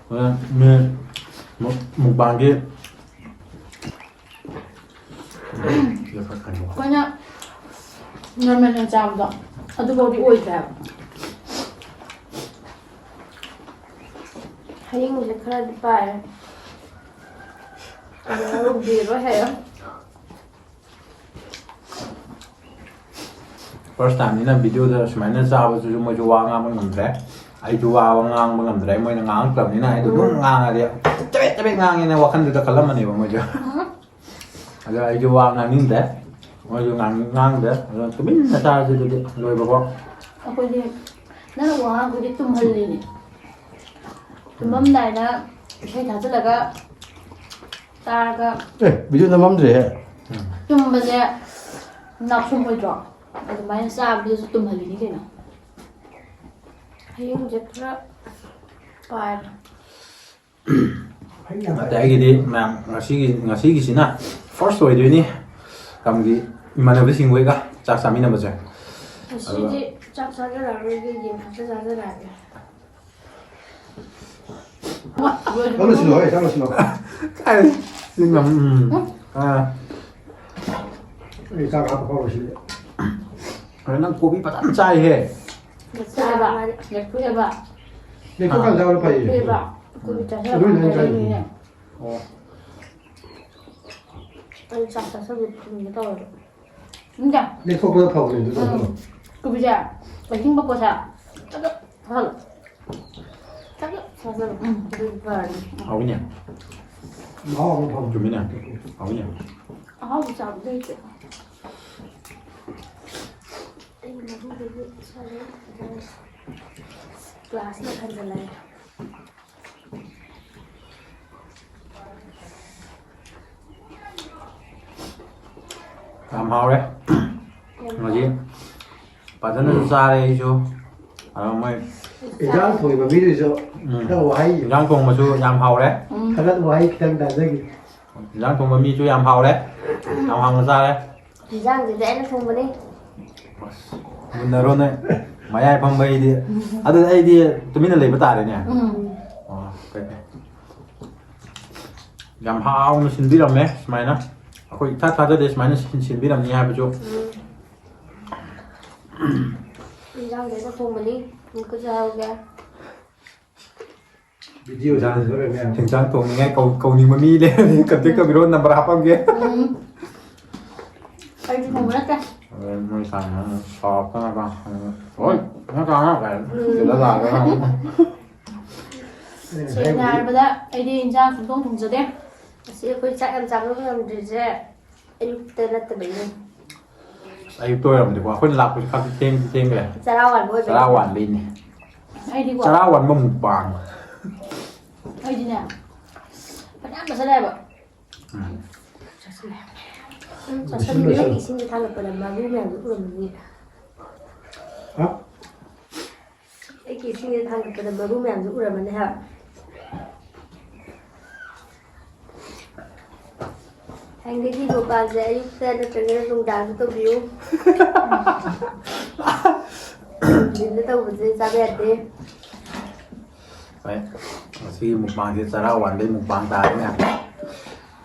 ꯑꯗꯨꯅ ꯃꯤ mu-, mukbangꯒꯤ ꯑꯩꯈꯣꯏꯅ normal ꯑꯣꯏꯅ ꯆꯥꯕꯗꯣ ꯑꯗꯨꯐꯥꯎꯗꯤ ꯑꯣꯏꯗ꯭ꯔꯦ ꯍꯥꯏꯕ꯫ ꯍꯌꯦꯡꯁꯦ ꯈꯔꯗꯤ ꯄꯥꯏꯔꯦ꯫ ꯑꯗꯨ ꯃꯔꯨꯞ ꯗꯦꯔꯣꯏ ꯍꯥꯏꯌꯣ꯫ ꯐꯥꯔꯁ ꯇꯥꯏꯝꯅꯤꯅ ꯚꯤꯗꯤꯑꯣꯗ ꯁꯨꯃꯥꯏꯅ ꯆꯥꯕꯗꯨꯁꯨ ꯃꯣꯏꯁꯨ ꯋꯥ ꯉꯥꯡꯕ ꯉꯝꯗ꯭ꯔꯦ꯫ ꯑꯩꯁꯨ ꯋꯥ ꯉꯥꯡꯕ ꯉꯝꯗ꯭ꯔꯦ, ꯃꯣꯏꯅ ꯉꯥꯡꯉꯛꯇ꯭ꯔꯕꯅꯤꯅ ꯑꯩꯗꯣ ꯑꯗꯨꯝ ꯉꯥꯡꯉꯗꯤ ꯆꯕꯦꯠ ꯆꯕꯦꯠ ꯉꯥꯡꯉꯦꯅ ꯋꯥꯈꯜꯗꯨꯗ ꯈꯜꯂꯝꯃꯅꯦꯕ ꯃꯣꯏꯁꯨ꯫ ꯑꯗꯣ ꯑꯩꯁꯨ ꯋꯥ ꯉꯥꯡꯅꯤꯡꯗ꯭ꯔꯦ, ꯃꯣꯏꯁꯨ ꯉꯥꯡ-, ꯉꯥꯡꯗ꯭ꯔꯦ꯫ ꯑꯗꯣ ꯇꯨꯃꯤꯟꯅ ꯆꯥꯔꯁꯤ ꯑꯗꯨꯗꯤ ꯂꯣꯏꯕꯀꯣ꯫ ꯑꯩꯈꯣꯏꯗꯤ ꯅꯪꯅ ꯋꯥ ꯉꯥꯡꯕꯗꯤ ꯇꯨꯝꯍꯜꯂꯤꯅꯦ꯫ ꯇꯨꯝꯃꯝꯗꯥꯏꯗ ꯏꯁꯩ ꯊꯥꯖꯤꯜꯂꯒ ꯇꯥꯔꯒ ꯑꯦ, ꯚꯤꯗꯤꯑꯣ ꯅꯝꯃꯝꯗ꯭ꯔꯦꯍꯦ꯫ ꯇꯨꯝꯕꯁꯦ ꯅꯥꯎꯁꯨꯝ ꯑꯣꯏꯗ꯭ꯔꯣ? ꯑꯗꯨꯃꯥꯏꯅ ꯆꯥꯕꯗꯨꯁꯨ ꯇꯨꯝꯍꯜꯂꯤꯅꯤ ꯀꯩꯅꯣ꯫ ꯍꯌꯦꯡꯁꯦ ꯈꯔ ꯄꯥꯏꯔꯣ꯫ ꯅꯠꯇꯦ, ꯑꯩꯒꯤꯗꯤ ꯃꯌꯥꯝ ꯉꯁꯤꯒꯤ, ꯉꯁꯤꯒꯤꯁꯤꯅ ꯐꯥꯔꯁ ꯑꯣꯏꯗꯣꯏꯅꯤ ꯇꯝꯒꯤ ꯏꯃꯥꯟꯅꯕꯁꯤꯡ ꯍꯣꯏꯒ ꯆꯥꯛ ꯆꯥꯃꯤꯟꯅꯕꯁꯦ꯫ ꯉꯁꯤꯗꯤ ꯆꯥꯛ ꯆꯥꯖꯔꯛꯑꯔꯣꯏꯒꯦ, ꯌꯦꯟ ꯈꯛꯇ ꯆꯥꯖꯔꯛꯑꯒꯦ꯫ ꯆꯪꯂꯁꯤꯅꯣ, ꯍꯣꯏ, ꯆꯪꯂꯁꯤꯅꯣ꯫ ꯀꯥꯏ? ꯆꯤꯡ ꯑꯃ, ꯎꯝ꯫ ꯑꯥ꯫ ꯑꯩ ꯆꯥꯛ ꯍꯥꯞꯄ ꯐꯥꯎꯔꯣꯏ ꯁꯤꯗꯤ꯫ ꯑꯗꯣ ꯅꯪ ꯀꯣꯕꯤ ꯐꯖꯅ ꯆꯥꯏꯍꯦ꯫ ꯂꯦꯞꯊꯣꯛꯑꯦꯕ, ꯂꯦꯞꯊꯣꯛꯑꯦꯕ꯫ ꯂꯦꯞꯊꯣꯛꯀꯥꯟ ꯆꯥꯕꯅ ꯐꯩꯌꯦ꯫ ꯂꯦꯞꯊꯣꯛꯑꯦꯕ꯫ ꯀꯣꯕꯤ ꯆꯥꯁꯤꯜꯂꯛꯄ ꯑꯗꯨꯏꯅꯦ ꯑꯩꯅ ꯆꯥꯏꯁꯦ꯫ ꯍꯥꯏꯅꯤꯡꯉꯦ꯫ ꯑꯣ꯫ ꯑꯩ ꯆꯥꯛ ꯆꯥꯁꯤꯜꯂꯛꯄ ꯇꯧꯔꯦꯕ꯫ ꯏꯟꯗ꯭ꯔꯥ? ꯂꯦꯛꯊꯣꯛꯄꯅ ꯐꯕꯅꯦ ꯑꯗꯨ ꯎꯝ꯫ ꯇꯧꯕꯗꯣ꯫ ꯀꯣꯕꯤꯁꯦ, ꯑꯍꯤꯡꯕ ꯄꯣꯠꯁꯦ, ꯆꯒꯠ ꯆꯥꯁꯜꯂꯣ꯫ ꯆꯒꯠ ꯆꯥꯁꯜꯂꯣ꯫ ꯎꯝ꯫ ꯑꯗꯨꯗꯤ ꯐꯔꯅꯤ꯫ ꯍꯥꯎꯏꯅꯦ꯫ ꯃꯍꯥꯎ ꯑꯃ ꯐꯪꯕꯅꯦ꯫ ꯆꯨꯝꯃꯤꯅꯦ꯫ ꯍꯥꯎꯏꯅꯦ꯫ ꯑꯍꯥꯎꯕ ꯆꯥꯕꯗꯤ ꯍꯩꯇꯦ꯫ ꯑꯩ ꯃꯔꯨꯗꯒꯤ ꯆꯥꯔꯦ꯫ ꯒ꯭ꯂꯥꯁꯅ ꯊꯟꯖꯜꯂꯒꯦ꯫ ꯌꯥꯝ ꯍꯥꯎꯔꯦ꯫ ꯉꯁꯤ ꯐꯖꯅꯁꯨ ꯆꯥꯔꯦ ꯑꯩꯁꯨ꯫ ꯑꯗꯣ ꯃꯣꯏ ꯏꯟꯖꯥꯡ ꯊꯣꯡꯉꯤꯕ ꯃꯤꯗꯨꯁꯨ ꯎꯝ꯫ ꯈꯔ ꯋꯥꯍꯩ ꯏꯟꯖꯥꯡ ꯊꯣꯡꯕꯁꯨ ꯌꯥꯝ ꯍꯥꯎꯔꯦ꯫ ꯎꯝ꯫ ꯊꯥꯒꯠ ꯋꯥꯍꯩ ꯈꯤꯇꯪ ꯇꯥꯖꯒꯦ꯫ ꯏꯟꯖꯥꯡ ꯊꯣꯡꯕ ꯃꯤꯁꯨ ꯌꯥꯝ ꯍꯥꯎꯔꯦ꯫ ꯌꯥꯝ ꯍꯥꯎꯅ ꯆꯥꯔꯦ꯫ ꯏꯟꯖꯥꯡꯁꯤꯗꯤ ꯑꯩꯅ ꯊꯣꯡꯕꯅꯤ꯫ ꯑꯁ, ꯃꯨꯟꯅꯔꯣ ꯅꯣꯏ꯫ ꯃꯌꯥꯏ ꯐꯝꯕ ꯑꯩꯗꯤ꯫ ꯑꯗꯨꯗꯤ ꯑꯩꯗꯤ ꯇꯨꯃꯤꯟꯅ ꯂꯩꯕ ꯇꯥꯔꯦꯅꯦ꯫ ꯎꯝ꯫ ꯑꯣ, ꯐꯩ, ꯐꯩ꯫ ꯌꯥꯝ ꯍꯥꯎꯅ ꯁꯤꯟꯕꯤꯔꯝꯃꯦ ꯁꯨꯃꯥꯏꯅ꯫ ꯑꯩꯈꯣꯏ ꯏꯊꯥ ꯊꯥꯖꯗꯦ ꯁꯨꯃꯥꯏꯅ ꯁꯤꯟ-, ꯁꯤꯟꯕꯤꯔꯝꯅꯤ ꯍꯥꯏꯕꯁꯨ꯫ ꯎꯝ꯫ ꯏꯟꯖꯥꯡꯁꯦ ꯑꯩꯅ ꯊꯣꯡꯕꯅꯤ꯫ ꯑꯃꯨꯛꯀꯁꯨ ꯍꯥꯏꯍꯧꯒꯦ꯫ ꯚꯤꯗꯤꯑꯣ ꯏꯟꯖꯥꯡ, ꯁꯥꯟꯅꯖꯔꯣꯏ ꯃꯌꯥꯝ꯫ ꯏꯟꯖꯥꯡ ꯊꯣꯡꯅꯤꯡꯉꯥꯏ ꯀꯧ-, ꯀꯧꯅꯤꯡꯕ ꯃꯤ ꯂꯩꯔꯗꯤ ꯀꯟꯇꯦꯛ ꯇꯧꯕꯤꯔꯛꯑꯣ, ꯅꯝꯕꯔ ꯍꯥꯞꯄꯝꯒꯦ꯫ ꯎꯝ꯫ ꯑꯩꯗꯤ ꯊꯣꯡꯕ ꯅꯠꯇꯦ꯫ ꯍꯣꯔꯦꯟ ꯃꯣꯏ ꯁꯥꯟꯅꯔꯒ ꯁꯥꯎꯔꯛꯇꯅꯕ꯫ ꯍꯣꯏ, ꯅꯪ ꯀꯅꯥ ꯀꯥꯏ? ꯁꯤꯗ ꯂꯥꯛꯑꯒ ꯑꯃꯨꯛ꯫ ꯁꯦꯡꯅ ꯍꯥꯏꯔꯕꯗ, ꯑꯩꯗꯤ ꯏꯟꯖꯥꯡ ꯁꯨꯡꯊꯣꯡ ꯊꯣꯡꯖꯗꯦ꯫ ꯑꯁꯤ ꯑꯩꯈꯣꯏ ꯆꯥꯛ ꯌꯥꯝ ꯆꯥꯕ ꯉꯝꯗ꯭ꯔꯤꯁꯦ ꯑꯌꯨꯛꯇ ꯅꯠꯇꯕꯩꯅꯦ꯫ ꯑꯌꯨꯛꯇ ꯑꯣꯏꯔꯝꯗꯦꯀꯣ, ꯑꯩꯈꯣꯏꯅ ꯂꯥꯛꯄꯁꯦ ꯈꯔꯗꯤ ꯊꯦꯡꯗꯤ ꯊꯦꯡꯈ꯭ꯔꯦ꯫ ꯆꯔꯥ ꯋꯥꯟꯕ ꯑꯣꯏꯕꯩꯅꯦ꯫ ꯆꯔꯥ ꯋꯥꯟꯕꯩꯅꯦ꯫ ꯑꯩꯗꯤꯀꯣ, ꯆꯔꯥ ꯋꯥꯟꯕ ꯃꯨꯛꯕꯥꯡ꯫ ꯑꯩꯗꯤꯅꯦ, ꯐꯅꯌꯥꯝ ꯆꯥꯁꯜꯂꯦ ꯍꯥꯏꯕ꯫ ꯎꯝ꯫ ꯆꯥꯁꯜꯂꯦ꯫ ꯎꯝ, ꯆꯥꯁꯜꯂꯦ꯫ ꯏꯁꯤꯡꯗꯣ ꯊꯥꯡꯒꯠꯄꯗ ꯃꯔꯨ ꯃꯌꯥꯝꯗꯣ ꯎꯔꯝꯃꯅꯤ꯫ ꯍꯥ? ꯑꯩꯒꯤ ꯏꯁꯤꯡꯁꯦ ꯊꯥꯡꯒꯠꯄꯗ ꯃꯔꯨ ꯃꯌꯥꯝꯁꯦ ꯎꯔꯝꯃꯅꯤ ꯍꯥꯏꯕ꯫ ꯍꯌꯦꯡꯗꯒꯤ ꯃꯨꯛꯕꯥꯡꯁꯦ ꯑꯌꯨꯛꯇ ꯅꯠꯇ꯭ꯔꯒꯅ ꯅꯨꯡꯗꯥꯡꯗ ꯇꯧꯕꯤꯌꯨ꯫ ꯅꯨꯡꯊꯤꯟꯗ ꯇꯧꯕꯁꯦ ꯆꯥꯕ ꯌꯥꯗꯦ꯫ ꯍꯣꯏ, ꯉꯁꯤꯒꯤ ꯃꯨꯛꯕꯥꯡꯁꯦ ꯆꯔꯥ ꯋꯥꯟꯕꯩ ꯃꯨꯛꯕꯥꯡ ꯇꯥꯔꯦꯅꯦ꯫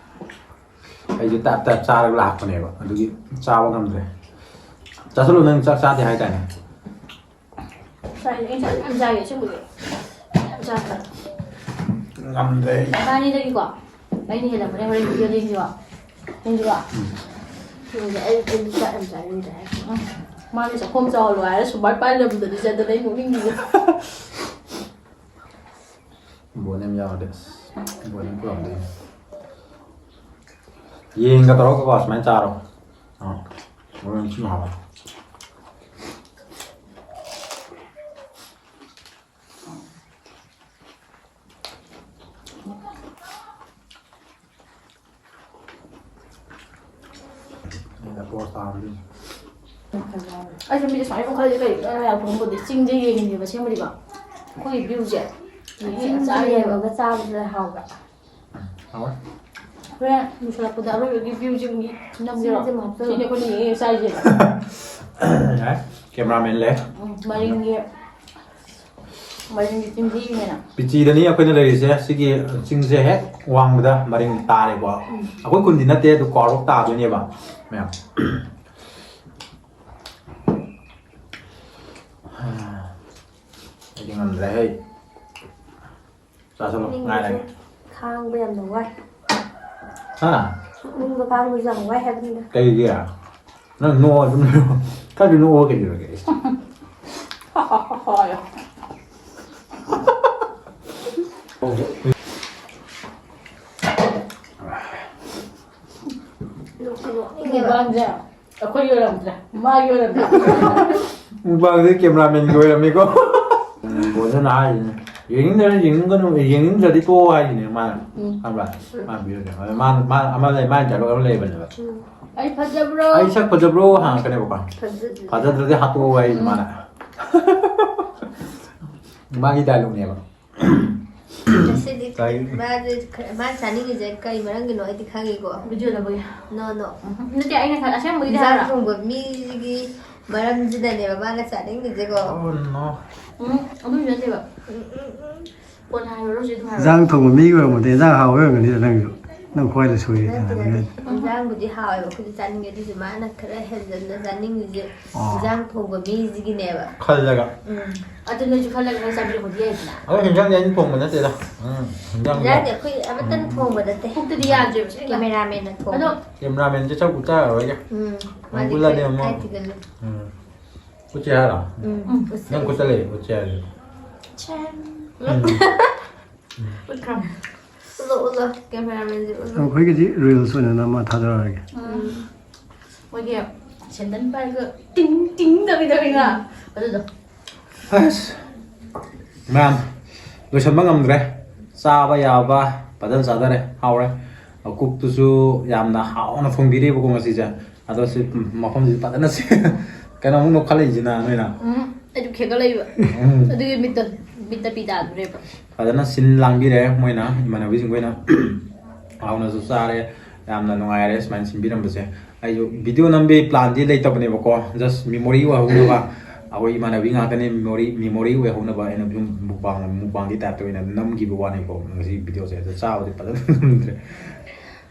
ꯑꯩꯁꯦ ꯇꯞ ꯇꯞ ꯆꯥꯔꯒ ꯂꯥꯛꯄꯅꯦꯕ, ꯑꯗꯨꯒꯤ ꯆꯥꯕ ꯉꯝꯗ꯭ꯔꯦ꯫ ꯆꯥꯁꯜꯂꯨ, ꯅꯪ ꯆꯥꯛ ꯆꯥꯗꯦ ꯍꯥꯏꯗꯥꯏꯅꯦ? ꯆꯥꯏ, ꯑꯩ ꯆꯥꯛ ꯌꯥꯝ ꯆꯥꯏꯌꯦ, ꯑꯁꯦꯡꯕꯒꯤ꯫ ꯌꯥꯝ ꯆꯥꯏ꯫ ꯉꯝꯗ꯭ꯔꯦ ꯑꯩ꯫ ꯏꯕꯥꯅꯤꯗꯒꯤꯀꯣ, ꯑꯩꯅ ꯍꯦꯜꯂꯝꯃꯅꯤ ꯍꯣꯔꯦꯟ ꯚꯤꯗꯤꯑꯣꯗ ꯌꯦꯡꯁꯤꯀꯣ꯫ ꯌꯦꯡꯁꯤꯀꯣ? ꯎꯝ꯫ ꯌꯦꯡꯁꯦ, ꯑꯩ ꯆꯤꯟ ꯆꯥꯛ ꯌꯥꯝ ꯆꯥꯅꯤꯡꯗ꯭ꯔꯦ꯫ ꯎꯝ꯫ ꯃꯥꯅ ꯆꯥꯛꯈꯣꯝ ꯆꯥꯎꯍꯜꯂꯣ ꯍꯥꯏꯔ ꯁꯨꯃꯥꯏ ꯄꯥꯏ ꯂꯩꯔꯝꯕꯗꯨꯗꯤ ꯆꯠꯇꯅ ꯑꯩ ꯅꯣꯛꯅꯤꯡꯉꯤꯁꯦ꯫ ꯕꯣꯟ ꯌꯥꯝ ꯌꯥꯎꯔꯗꯤ ꯑꯁ, ꯕꯣꯟ ꯌꯥꯝ ꯄꯨꯔꯝꯗꯣꯏꯅꯤ꯫ ꯌꯦꯟꯒ ꯇꯧꯔꯒꯀꯣ ꯁꯨꯃꯥꯏꯅ ꯆꯥꯔꯣ꯫ ꯑꯥ, ꯃꯣꯔꯣꯛ ꯌꯥꯝ ꯊꯤꯅ ꯍꯥꯎꯋꯦ꯫ ꯑꯩꯅ ꯄꯣꯁ ꯇꯥꯕꯗꯨꯅꯤ꯫ ꯑꯩꯁꯨ ꯃꯤꯁꯦ ꯁꯨꯃꯥꯏꯅ ꯄꯨꯡꯈꯜꯁꯦ ꯀꯩ ꯀꯩꯅꯣ ꯌꯥꯝ ꯈꯪꯕꯗꯤ ꯆꯤꯡꯁꯦ ꯌꯦꯡꯉꯤꯅꯦꯕ ꯑꯁꯦꯡꯕꯗꯤꯀꯣ꯫ ꯑꯩꯈꯣꯏꯒꯤ ꯚ꯭ꯌꯨꯁꯦ ꯌꯦꯡꯉꯒ ꯆꯤꯡꯁꯦ ꯆꯥꯔꯤꯅꯦꯕ꯫ ꯌꯦꯡꯉꯒ ꯆꯥꯕꯁꯦ ꯍꯥꯎꯕ꯫ ꯍꯥꯎꯋꯦ꯫ ꯍꯣꯔꯦꯟ ꯂꯣꯏꯁꯤꯜꯂꯛꯄꯗ ꯑꯔꯣꯏꯕꯒꯤ ꯚ꯭ꯌꯨꯁꯦ ꯑꯃꯨꯛ ꯅꯝꯁꯤꯔꯣ? ꯆꯤꯡꯁꯦ ꯑꯃꯨꯛ ꯍꯥꯞꯆꯜꯂꯣ꯫ ꯁꯤꯅꯦ ꯑꯩꯈꯣꯏꯅ ꯌꯦꯡꯉꯒ ꯆꯥꯔꯤꯁꯦ꯫ ꯌꯥꯏ꯫ ꯀꯦꯃꯦꯔꯥꯃꯦꯟ ꯂꯩ꯫ ꯎꯝ, ꯃꯔꯤꯡꯒꯤ, ꯃꯔꯤꯡꯒꯤ ꯆꯤꯡꯁꯤꯅꯦꯅ꯫ ꯄꯤꯆꯤꯗꯅꯤ ꯑꯩꯈꯣꯏꯅ ꯂꯩꯔꯤꯁꯦ꯫ ꯁꯤꯒꯤ ꯆꯤꯡꯁꯦ ꯍꯦꯛ ꯋꯥꯡꯃꯗ ꯃꯔꯤꯡ ꯇꯥꯔꯦꯀꯣ꯫ ꯎꯝ꯫ ꯑꯩꯈꯣꯏ ꯈꯨꯟꯗꯤ ꯅꯠꯇꯦ, ꯑꯗꯨ ꯀ꯭ꯋꯥꯔꯣꯛ ꯇꯥꯗꯣꯏꯅꯦꯕ ꯃꯌꯥꯝ꯫ ꯑꯩꯗꯤ ꯉꯝꯗ꯭ꯔꯦꯍꯦ꯫ ꯆꯥꯁꯜꯂꯣ, ꯅꯤꯡꯕꯁꯨ ꯉꯥꯏꯔꯒꯦ꯫ ꯈꯥꯡꯕ ꯌꯥꯝꯅ ꯋꯥꯏ꯫ ꯍꯥ? ꯅꯤꯡꯕ ꯈꯥꯡꯕꯁꯨ ꯌꯥꯝ ꯋꯥꯏ ꯍꯥꯏꯕꯅꯤꯗ꯫ ꯀꯩꯒꯤ? ꯅꯪ ꯅꯣꯛꯑꯣ ꯑꯗꯨꯝ ꯂꯩꯌꯣ꯫ ꯈꯔꯗꯤ ꯅꯣꯛꯑꯣ ꯀꯩꯗꯧꯔꯒꯦ? ꯃꯨꯛꯕꯥꯡꯁꯦ ꯑꯩꯈꯣꯏꯒꯤ ꯑꯣꯏꯔꯝꯗ꯭ꯔꯦ, ꯃꯥꯒꯤ ꯑꯣꯏꯔꯝꯗ꯭ꯔꯦ꯫ ꯃꯨꯛꯕꯥꯡꯁꯦ ꯀꯦꯃꯦꯔꯥꯃꯦꯟꯒꯤ ꯑꯣꯏꯔꯝꯃꯤꯀꯣ꯫ ꯕꯣꯜꯗꯅ ꯍꯥꯏꯔꯤꯅꯦ, "ꯌꯦꯡꯅꯤꯡꯗ꯭ꯔꯗꯤ ꯌꯦꯡꯅꯤꯡꯒꯅꯨ, ꯌꯦꯡꯅꯤꯡꯗ꯭ꯔꯗꯤ ꯇꯣꯛꯑꯣ" ꯍꯥꯏꯔꯤꯅꯦ ꯃꯥꯅ꯫ ꯎꯝ꯫ ꯈꯪꯕ꯭ꯔꯥ? ꯃꯥꯅ ꯄꯤꯔꯛꯀꯦ꯫ ꯑꯗ ꯃꯥꯅ, ꯃꯥꯅ ꯑꯃ ꯂꯩ, ꯃꯥꯅ dialogue ꯑꯃ ꯂꯩꯕꯅꯦꯕ꯫ ꯎꯝ꯫ "ꯑꯩ ꯐꯖꯕ꯭ꯔꯣ?" "ꯑꯩ ꯁꯛ ꯐꯖꯕ꯭ꯔꯣ?" ꯍꯪꯉꯛꯀꯅꯦꯕꯀꯣ꯫ ꯐꯖꯗꯦ꯫ "ꯐꯖꯗ꯭ꯔꯗꯤ ꯍꯥꯠꯇꯣꯛꯑꯣ" ꯍꯥꯏꯔꯤꯅꯦ ꯎꯝ꯫ ꯃꯥꯅ꯫ ꯃꯥꯒꯤ dialogueꯅꯦꯕ꯫ ꯉꯁꯤꯗꯤ ꯇꯥꯏ꯫ ꯃꯥꯗꯤ ꯈꯔ, ꯃꯥꯅ ꯆꯥꯅꯤꯡꯉꯤꯁꯦ ꯀꯔꯤ ꯃꯔꯝꯒꯤꯅꯣ ꯑꯩꯗꯤ ꯈꯪꯉꯤꯀꯣ꯫ ꯚꯤꯗꯤꯑꯣ ꯂꯧꯕꯒꯤ꯫ No, no꯫ ꯎꯝ꯫ ꯅꯠꯇꯦ, ꯑꯩꯅ ꯈꯟ-, ꯑꯁꯦꯡꯕꯒꯤꯗꯤ ꯏꯟꯖꯥꯡ ꯍꯥꯏꯕ꯭ꯔꯥ? ꯊꯣꯡꯕ ꯃꯤꯒꯤ ꯃꯔꯝꯁꯤꯗꯅꯦꯕ ꯃꯥꯅ ꯆꯥꯅꯤꯡꯉꯤꯁꯦꯀꯣ꯫ Oh, no꯫ ꯎꯝ, ꯑꯗꯨꯒꯤ ꯅꯠꯇꯦꯕ꯫ ꯎꯝ, ꯎꯝ, ꯎꯝ꯫ ꯀꯣꯟꯅ ꯍꯥꯏꯔꯣ, ꯍꯧꯖꯤꯛ ꯑꯗꯨꯝ ꯍꯥꯏꯔꯣ꯫ ꯏꯟꯖꯥꯡ ꯊꯣꯡꯕ ꯃꯤꯒꯤ ꯑꯣꯏꯔꯝꯃꯗꯤ ꯏꯟꯖꯥꯡ ꯍꯥꯎꯕ ꯑꯣꯏꯔꯝꯒꯅꯤꯗ ꯅꯪꯁꯨ꯫ ꯅꯪ ꯈ꯭ꯋꯥꯏꯗ ꯁꯣꯏꯔꯦ ꯅꯠꯇꯦ, ꯅꯠꯇꯦ꯫ ꯍꯥꯏꯕ ꯌꯥꯏ꯫ ꯏꯟꯖꯥꯡꯕꯨꯗꯤ ꯍꯥꯎꯋꯦꯕ, ꯑꯩꯈꯣꯏꯁꯨ ꯆꯥꯅꯤꯡꯉꯦ, ꯑꯗꯨꯁꯨ ꯃꯥꯅ ꯈꯔ ꯍꯦꯟꯖꯟꯅ ꯆꯥꯅꯤꯡꯉꯤꯁꯦ ꯑꯣ꯫ ꯏꯟꯖꯥꯡ ꯊꯣꯡꯕ ꯃꯤꯁꯤꯒꯤꯅꯦꯕ꯫ ꯈꯜꯂꯒ꯫ ꯎꯝ꯫ ꯑꯗꯨ ꯅꯣꯏꯁꯨ ꯈꯜꯂꯒ ꯅꯪ ꯆꯥꯕꯤꯔꯛꯄꯗꯤ ꯌꯥꯏꯗꯅ꯫ ꯑꯗꯣ ꯍꯤꯟꯖꯥꯡꯗꯤ ꯑꯩꯅ ꯊꯣꯡꯕ ꯅꯠꯇꯦꯗ꯫ ꯎꯝ, ꯍꯤꯟꯖꯥꯡꯗꯤ ꯍꯤꯟꯖꯥꯡꯗꯤ ꯑꯩꯈꯣꯏ ꯑꯃꯠꯇꯅ ꯎꯝ꯫ ꯊꯣꯡꯕ ꯅꯠꯇꯦ꯫ ꯄꯨꯛꯇꯨꯗꯤ ꯌꯥꯗ꯭ꯔꯦꯕ, ꯑꯁꯦꯡꯕ꯫ ꯀꯦꯃꯦꯔꯥꯃꯦꯟꯅ ꯊꯣꯡꯕ꯫ ꯑꯗꯣ ꯀꯦꯃꯦꯔꯥꯃꯦꯟꯁꯦ ꯁꯛ ꯎꯠꯆꯔꯔꯣꯏꯒꯦ꯫ ꯎꯝ, ꯃꯥꯗꯤ ꯎꯠꯂꯗꯤ ꯈꯔ ꯑꯃꯨꯛ꯫ ꯏꯀꯥꯏ ꯊꯤꯒꯜꯂꯤ꯫ ꯎꯝ꯫ ꯎꯠꯁꯦ ꯍꯥꯏꯔꯣ? ꯎꯝ, ꯎꯠꯁꯦ꯫ ꯅꯪ ꯈꯨꯠꯇ ꯂꯩ, ꯎꯠꯁꯦ ꯍꯥꯏꯔꯗꯤ꯫ ꯆꯦꯟ꯫ ꯎꯝ꯫ ꯎꯠꯈ꯭ꯔꯕ? ꯎꯠꯂꯣ, ꯎꯠꯂꯣ, ꯀꯦꯃꯦꯔꯥꯃꯦꯟꯁꯦ ꯎꯠꯂꯣ꯫ ꯑꯩꯈꯣꯏꯒꯤꯗꯤ reels ꯑꯣꯏꯅ ꯅꯝꯃ ꯊꯥꯗꯔꯛꯑꯒꯦ꯫ ꯎꯝ꯫ ꯃꯣꯏꯒꯤ ꯁꯦꯟꯗꯟ ꯄꯥꯏꯔꯒ ꯇꯤꯡ ꯇꯤꯡ ꯇꯧꯔꯤꯗꯣ ꯈꯪꯉꯤꯅ? ꯑꯗꯨꯗꯣ꯫ ꯑꯁ, ꯃꯌꯥꯝ, ꯂꯣꯏꯁꯟꯕ ꯉꯝꯗ꯭ꯔꯦ꯫ ꯆꯥꯕ ꯌꯥꯕ ꯐꯖꯅ ꯆꯥꯊꯔꯦ, ꯍꯥꯎꯔꯦ꯫ Cookꯇꯨꯁꯨ ꯌꯥꯝꯅ ꯍꯥꯎꯅ ꯊꯣꯡꯕꯤꯔꯦꯕꯀꯣ ꯉꯁꯤꯁꯦ꯫ ꯑꯗꯣ ꯁꯤ ꯃꯐꯝꯁꯤ ꯐꯖꯅ ꯁꯤ-, ꯀꯩꯅꯣ ꯑꯃꯨꯛ ꯅꯣꯛꯈꯠꯂꯛꯏꯁꯤꯅ ꯅꯣꯏꯅ꯫ ꯎꯝ, ꯑꯩꯗꯤ ꯈꯦꯒꯠꯂꯛꯏꯕ꯫ ꯎꯝ꯫ ꯑꯗꯨꯒꯤ ꯃꯤꯠꯇ, ꯃꯤꯠꯇ ꯄꯤ ꯇꯥꯗꯣꯔꯦꯕ꯫ ꯐꯖꯅ ꯁꯤꯟ ꯂꯥꯡꯕꯤꯔꯦ ꯃꯣꯏꯅ, ꯏꯃꯥꯟꯅꯕꯤꯁꯤꯡ ꯈꯣꯏꯅ꯫ ꯍꯥꯎꯅꯁꯨ ꯆꯥꯔꯦ꯫ ꯌꯥꯝꯅ ꯅꯨꯡꯉꯥꯏꯔꯦ ꯁꯨꯃꯥꯏꯅ ꯁꯤꯟꯕꯤꯔꯝꯕꯁꯦ꯫ ꯑꯩꯁꯨ video ꯅꯝꯕꯒꯤ planꯗꯤ ꯂꯩꯇꯕꯅꯦꯕꯀꯣ, just memory ꯑꯣꯏꯍꯧꯅꯕ꯫ ꯑꯩꯈꯣꯏ ꯏꯃꯥꯟꯅꯕꯤ ꯉꯥꯛꯇꯅꯦ, memory, memory ꯑꯣꯏꯍꯧꯅꯕ ꯑꯩꯅ ꯑꯗꯨꯝ mukbang, mukbangꯒꯤ typeꯇ ꯑꯣꯏꯅ ꯅꯝꯈꯤꯕ ꯋꯥꯅꯦꯕꯀꯣ ꯉꯁꯤ videoꯁꯦ꯫ ꯑꯗꯣ ꯆꯥꯕꯗꯤ ꯐꯖꯅ ꯅꯝꯗ꯭ꯔꯦ꯫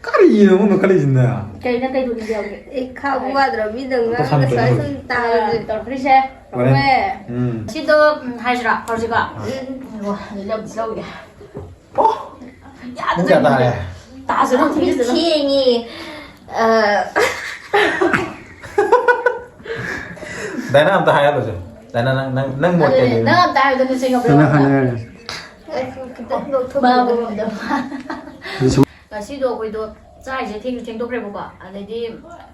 ꯀꯔꯤꯅꯣ ꯈꯪꯗꯦ ꯈꯜꯂꯤꯁꯤꯅ? ꯀꯩꯅ ꯀꯩ ꯊꯣꯛꯅꯤꯡꯒꯦ ꯍꯧꯖꯤꯛ? ꯑꯦ, ꯈꯥꯛꯎ ꯌꯥꯗ꯭ꯔꯣ? ꯃꯤꯗꯧꯅ ꯇꯧꯁꯟꯕ ꯉꯁꯥꯏ ꯇꯧꯁꯟꯕ꯫ ꯁꯨꯝ ꯇꯥꯕꯁꯦ꯫ ꯇꯧꯔꯛꯇ꯭ꯔꯤꯁꯦ꯫ ꯍꯣꯔꯦꯟ꯫ ꯍꯣꯏ꯫ ꯎꯝ꯫ ꯁꯤꯗꯣ, ꯎꯝ, ꯍꯥꯏꯁꯤꯔꯥ? ꯍꯧꯖꯤꯛꯀꯣ? ꯎꯝ꯫ ꯉꯥꯏꯈꯣ, ꯑꯗꯨ ꯂꯧ-, ꯂꯧꯒꯦ꯫ ꯑꯣ! ꯌꯥꯗ꯭ꯔꯦ꯫ ꯄꯨꯡ ꯀꯌꯥ ꯇꯥꯔꯦ? ꯇꯥꯁꯅꯨ, ꯃꯤ ꯊꯦꯡꯉꯦ꯫ ꯑ, ꯗꯥꯏꯅꯥ, ꯑꯝꯇ ꯍꯥꯏꯍꯜꯂꯨꯁꯦ꯫ ꯗꯥꯏꯅꯥ, ꯅꯪ, ꯅꯪ, ꯅꯪ ꯃꯣꯠ ꯀꯩ ꯑꯗꯨꯅꯦ, ꯂꯩꯒꯦ? ꯅꯪ ꯑꯝꯇ ꯍꯥꯏꯕꯗ ꯅꯤꯡꯁꯤꯡꯉꯛꯄ꯭ꯔꯣ? ꯅꯪ ꯍꯥꯟꯅ ꯍꯥꯏꯔꯣ꯫ ꯑꯩ ꯈꯤꯇꯪ ꯅꯣꯛꯊꯣꯛꯄ ꯃꯥꯕꯨ ꯉꯝꯗꯕ꯫ ꯉꯝꯗꯕ꯫ ꯑꯗꯨꯁꯨ ꯉꯁꯤꯗꯣ ꯑꯩꯈꯣꯏꯗꯣ ꯆꯥꯛꯁꯦ ꯊꯦꯡꯁꯨ ꯊꯦꯡꯗꯣꯛꯈ꯭ꯔꯦꯕꯀꯣ꯫ ꯑꯗꯩꯗꯤ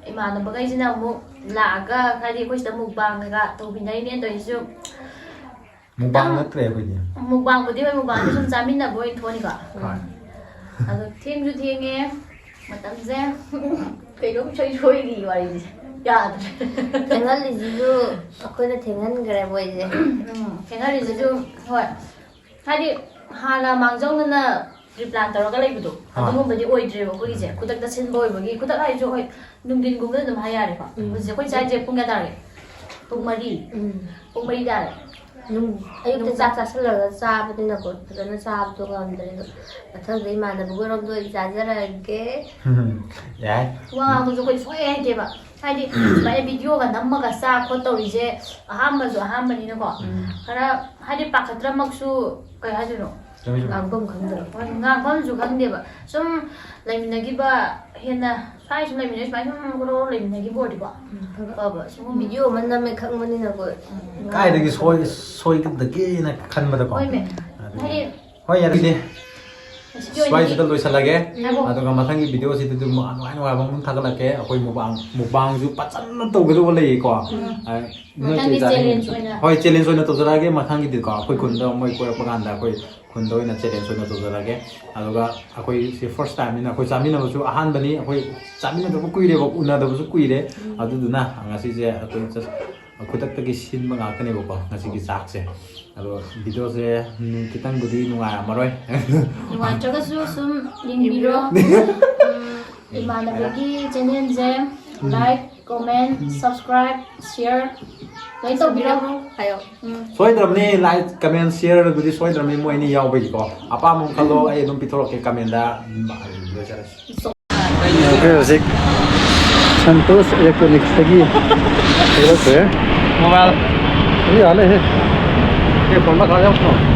ꯏꯃꯥꯟꯅꯕꯈꯩꯁꯤꯅ ꯑꯃꯨꯛ ꯂꯥꯛꯑꯒ, ꯍꯥꯏꯗꯤ ꯑꯩꯈꯣꯏ ꯁꯤꯗ mukbang ꯀꯩꯀꯥ ꯇꯧꯃꯤꯟꯅꯔꯤꯅꯦ ꯇꯧꯔꯤꯁꯤꯁꯨ꯫ Mukbang ꯈꯤꯇꯪ ꯅꯠꯇ꯭ꯔꯦ ꯑꯩꯈꯣꯏꯗꯤ꯫ Mukbangꯕꯨꯗꯤ ꯍꯣꯏ, mukbangꯗꯤ ꯁꯨꯝ ꯆꯥꯃꯤꯟꯅꯕ ꯑꯣꯏꯅ ꯊꯣꯛꯑꯅꯤꯀꯣ꯫ ꯍꯣꯏ꯫ ꯑꯗꯣ ꯊꯦꯡꯁꯨ ꯊꯦꯡꯉꯦ, ꯃꯇꯝꯁꯦ ꯀꯩꯅꯣꯝ ꯏꯁꯣꯏ ꯁꯣꯏꯔꯤ ꯋꯥꯔꯤꯁꯦ꯫ ꯌꯥꯗ꯭ꯔꯦ꯫ ꯊꯦꯡꯍꯜꯂꯤꯁꯤꯁꯨ ꯑꯩꯈꯣꯏꯅ ꯊꯦꯡꯍꯟꯈ꯭ꯔꯦ ꯃꯣꯏꯁꯦ꯫ ꯎꯝ, ꯊꯦꯡꯍꯜꯂꯤꯁꯤꯁꯨ, ꯍꯣꯏ꯫ ꯍꯥꯏꯗꯤ ꯍꯥꯟꯅ ꯃꯥꯡꯖꯧꯅꯅ pre-plan ꯇꯧꯔꯒ ꯂꯩꯕꯗꯣ, ꯍꯣꯏ꯫ ꯑꯗꯨꯒꯨꯝꯕꯗꯤ ꯑꯣꯏꯗ꯭ꯔꯦꯕ ꯑꯩꯈꯣꯏꯒꯤꯁꯦ꯫ ꯎꯝ꯫ ꯈꯨꯗꯛꯇ ꯁꯤꯟꯕ ꯑꯣꯏꯕꯒꯤ, ꯈꯨꯗꯛ ꯍꯥꯏꯁꯨ ꯍꯣꯏ, ꯅꯨꯡꯊꯤꯟꯒꯨꯝꯕꯗ ꯑꯗꯨꯝ ꯍꯥꯏ ꯌꯥꯔꯦꯀꯣ꯫ ꯎꯝ꯫ ꯍꯧꯖꯤꯛ ꯑꯩꯈꯣꯏ ꯆꯥꯏꯁꯦ ꯄꯨꯡ ꯀꯌꯥ ꯇꯥꯔꯒꯦ? ꯄꯨꯡ ꯃꯔꯤ꯫ ꯎꯝ꯫ ꯄꯨꯡ ꯃꯔꯤ ꯇꯥꯔꯦ꯫ ꯅꯨꯡ-, ꯑꯌꯨꯛꯇ ꯅꯨꯡ- ꯆꯥꯛ ꯆꯥꯁꯤꯜꯂꯒ ꯆꯥꯕꯅꯤꯅꯀꯣ, ꯐꯖꯅ ꯆꯥꯕꯗꯣ ꯉꯝꯗ꯭ꯔꯦ꯫ ꯑꯗꯣ ꯃꯊꯪꯗ ꯏꯃꯥꯟꯅꯕ ꯍꯣꯏꯔꯣꯝꯗ ꯑꯣꯏꯅ ꯆꯥꯖꯔꯛꯑꯒꯦ꯫ ꯌꯥꯏ꯫ ꯋꯥ ꯉꯥꯡꯕꯁꯨ ꯑꯩꯈꯣꯏ ꯁꯨꯡꯍꯩ ꯍꯩꯇꯦꯕ꯫ ꯍꯥꯏꯗꯤ ꯁꯨꯃꯥꯏꯅ videoꯒ ꯅꯝꯃꯒ ꯆꯥ ꯈꯣꯠ ꯇꯧꯔꯤꯁꯦ ꯑꯍꯥꯟꯕꯁꯨ ꯑꯍꯥꯟꯕꯅꯤꯅꯀꯣ꯫ ꯎꯝ꯫ ꯈꯔ ꯍꯥꯏꯗꯤ ꯄꯥꯈꯠꯇ꯭ꯔꯃꯛꯁꯨ, ꯀꯩ ꯍꯥꯏꯗꯣꯏꯅꯣ? ꯆꯨꯝꯃꯤ, ꯆꯨꯝꯃꯤ꯫ ꯉꯥꯡꯐꯝ ꯈꯪꯗꯕ꯫ ꯍꯣꯏ, ꯉꯥꯡꯐꯝꯁꯨ ꯈꯪꯗꯦꯕ꯫ ꯁꯨꯝ ꯂꯩꯃꯤꯟꯅꯈꯤꯕ ꯍꯦꯟꯅ, ꯁ꯭ꯋꯥꯏ ꯁꯨꯝ ꯂꯩꯃꯤꯟꯅꯩ, ꯁꯨꯃꯥꯏꯅ ꯁꯨꯝ ꯒ꯭ꯔꯣ ꯂꯩꯃꯤꯟꯅꯈꯤꯕ ꯑꯣꯏꯔꯗꯤꯀꯣ꯫ ꯎꯝ, ꯐꯕ꯫ ꯐꯕ꯫ ꯁꯨꯝ video ꯑꯃ ꯅꯝꯃꯦ ꯈꯪꯕꯅꯤꯅꯀꯣ꯫ ꯎꯝ꯫ ꯀꯥꯏꯗꯒꯤ ꯁꯣꯏ-, ꯁꯣꯏꯗꯒꯦꯅ ꯈꯟꯕꯗꯀꯣ꯫ ꯍꯣꯏꯃꯦ꯫ ꯑꯗꯨꯅꯤ꯫ ꯍꯥꯏꯗꯤ ꯍꯣꯏ, ꯌꯥꯔꯦ, ꯑꯗꯨꯗꯤ ꯉꯁꯤꯒꯤ ꯑꯣꯏꯅꯗꯤ ꯁ꯭ꯋꯥꯏꯁꯤꯗ ꯂꯣꯏꯁꯤꯜꯂꯒꯦ꯫ ꯉꯥꯏꯈꯣ꯫ ꯑꯗꯨꯒ ꯃꯊꯪꯒꯤ videoꯁꯤꯗ ꯑꯗꯨꯝ ꯅꯨꯡꯉꯥꯏ ꯅꯨꯡꯉꯥꯏꯕ ꯑꯃ ꯊꯥꯒꯠꯂꯛꯀꯦ꯫ ꯑꯩꯈꯣꯏ mukbang, mukbangꯁꯨ ꯐꯖꯅ ꯇꯧꯒꯗꯧꯕ ꯂꯩꯌꯦꯀꯣ꯫ ꯎꯝ꯫ ꯑ, ꯅꯣꯏ ꯃꯊꯪꯒꯤ ꯆꯦ ꯆꯥꯅꯤꯡꯉꯤ-, challenge ꯑꯣꯏꯅ꯫ ꯍꯣꯏ, challenge ꯑꯣꯏꯅ ꯇꯧꯖꯔꯛꯑꯒꯦ ꯃꯊꯪꯒꯤꯗꯤꯀꯣ꯫ ꯑꯩꯈꯣꯏ ꯎꯝ꯫ ꯈꯨꯟꯗ ꯃꯣꯏ ꯀꯣꯏꯔꯛꯄ ꯀꯥꯟꯗ ꯑꯩꯈꯣꯏ ꯈꯨꯟꯗ ꯑꯣꯏꯅ challenge ꯑꯣꯏꯅ ꯇꯧꯖꯔꯛꯑꯒꯦ꯫ ꯑꯗꯨꯒ ꯑꯩꯈꯣꯏ ꯁꯤ first timeꯅꯤꯅ, ꯑꯩꯈꯣꯏ ꯆꯥꯃꯤꯟꯅꯕꯁꯨ ꯑꯍꯥꯟꯕꯅꯤ, ꯑꯩꯈꯣꯏ ꯆꯥꯃꯤꯟꯅꯗꯕ ꯀꯨꯏꯔꯦꯕ, ꯎꯅꯗꯕꯁꯨ ꯀꯨꯏꯔꯦ꯫ ꯎꯝ꯫ ꯑꯗꯨꯗꯨꯅ ꯉꯁꯤꯁꯦ ꯑꯩꯈꯣꯏ just ꯈꯨꯗꯛꯇꯒꯤ ꯁꯤꯟꯕ ꯉꯥꯛꯇꯅꯦꯕꯀꯣ ꯉꯁꯤꯒꯤ ꯆꯥꯛꯁꯦ꯫ ꯑꯗꯣ videoꯁꯦ, ꯎꯝ, ꯈꯤꯇꯪꯕꯨꯗꯤ ꯅꯨꯡꯉꯥꯏꯔꯝꯃꯔꯣꯏ꯫ ꯅꯨꯡꯉꯥꯏꯇ꯭ꯔꯒꯁꯨ ꯁꯨꯝ ꯌꯦꯡꯕꯤꯔꯣ꯫ ꯎꯝ, ꯏꯃꯥꯟꯅꯕꯒꯤ channelꯁꯦ ꯎꯝ꯫ Like, comment, subscribe, share ꯂꯣꯏ ꯇꯧꯕꯤꯔꯣ꯫ ꯍꯥꯏꯌꯣ꯫ ꯎꯝ꯫ ꯁꯣꯏꯗ꯭ꯔꯕꯅꯤ, like, comment, share ꯑꯗꯨꯗꯤ ꯁꯣꯏꯗ꯭ꯔꯕꯅꯤ, ꯃꯣꯏ ꯑꯅꯤ ꯌꯥꯎꯕꯒꯤꯀꯣ꯫ ꯑꯄꯥꯝꯕ ꯑꯃ ꯈꯜꯂꯣ, ꯑꯩ ꯑꯗꯨꯝ ꯄꯤꯊꯣꯔꯛꯀꯦ commentꯗ꯫ ꯎꯝ, ꯂꯣꯏꯖꯔꯦ꯫ ꯑꯩꯈꯣꯏ ꯍꯧꯖꯤꯛ ꯁꯟꯇꯣꯁ ꯏꯂꯦꯛꯇ꯭ꯔꯣꯅꯤꯛꯁꯇꯒꯤ ꯊꯣꯛꯂꯛꯈ꯭ꯔꯦ꯫ Mobile꯫ ꯑꯗꯨ ꯌꯥꯜꯂꯦꯍꯦ꯫ ꯑꯦ, phone ꯃꯈꯥ ꯌꯥꯎꯈ꯭ꯔꯣ꯫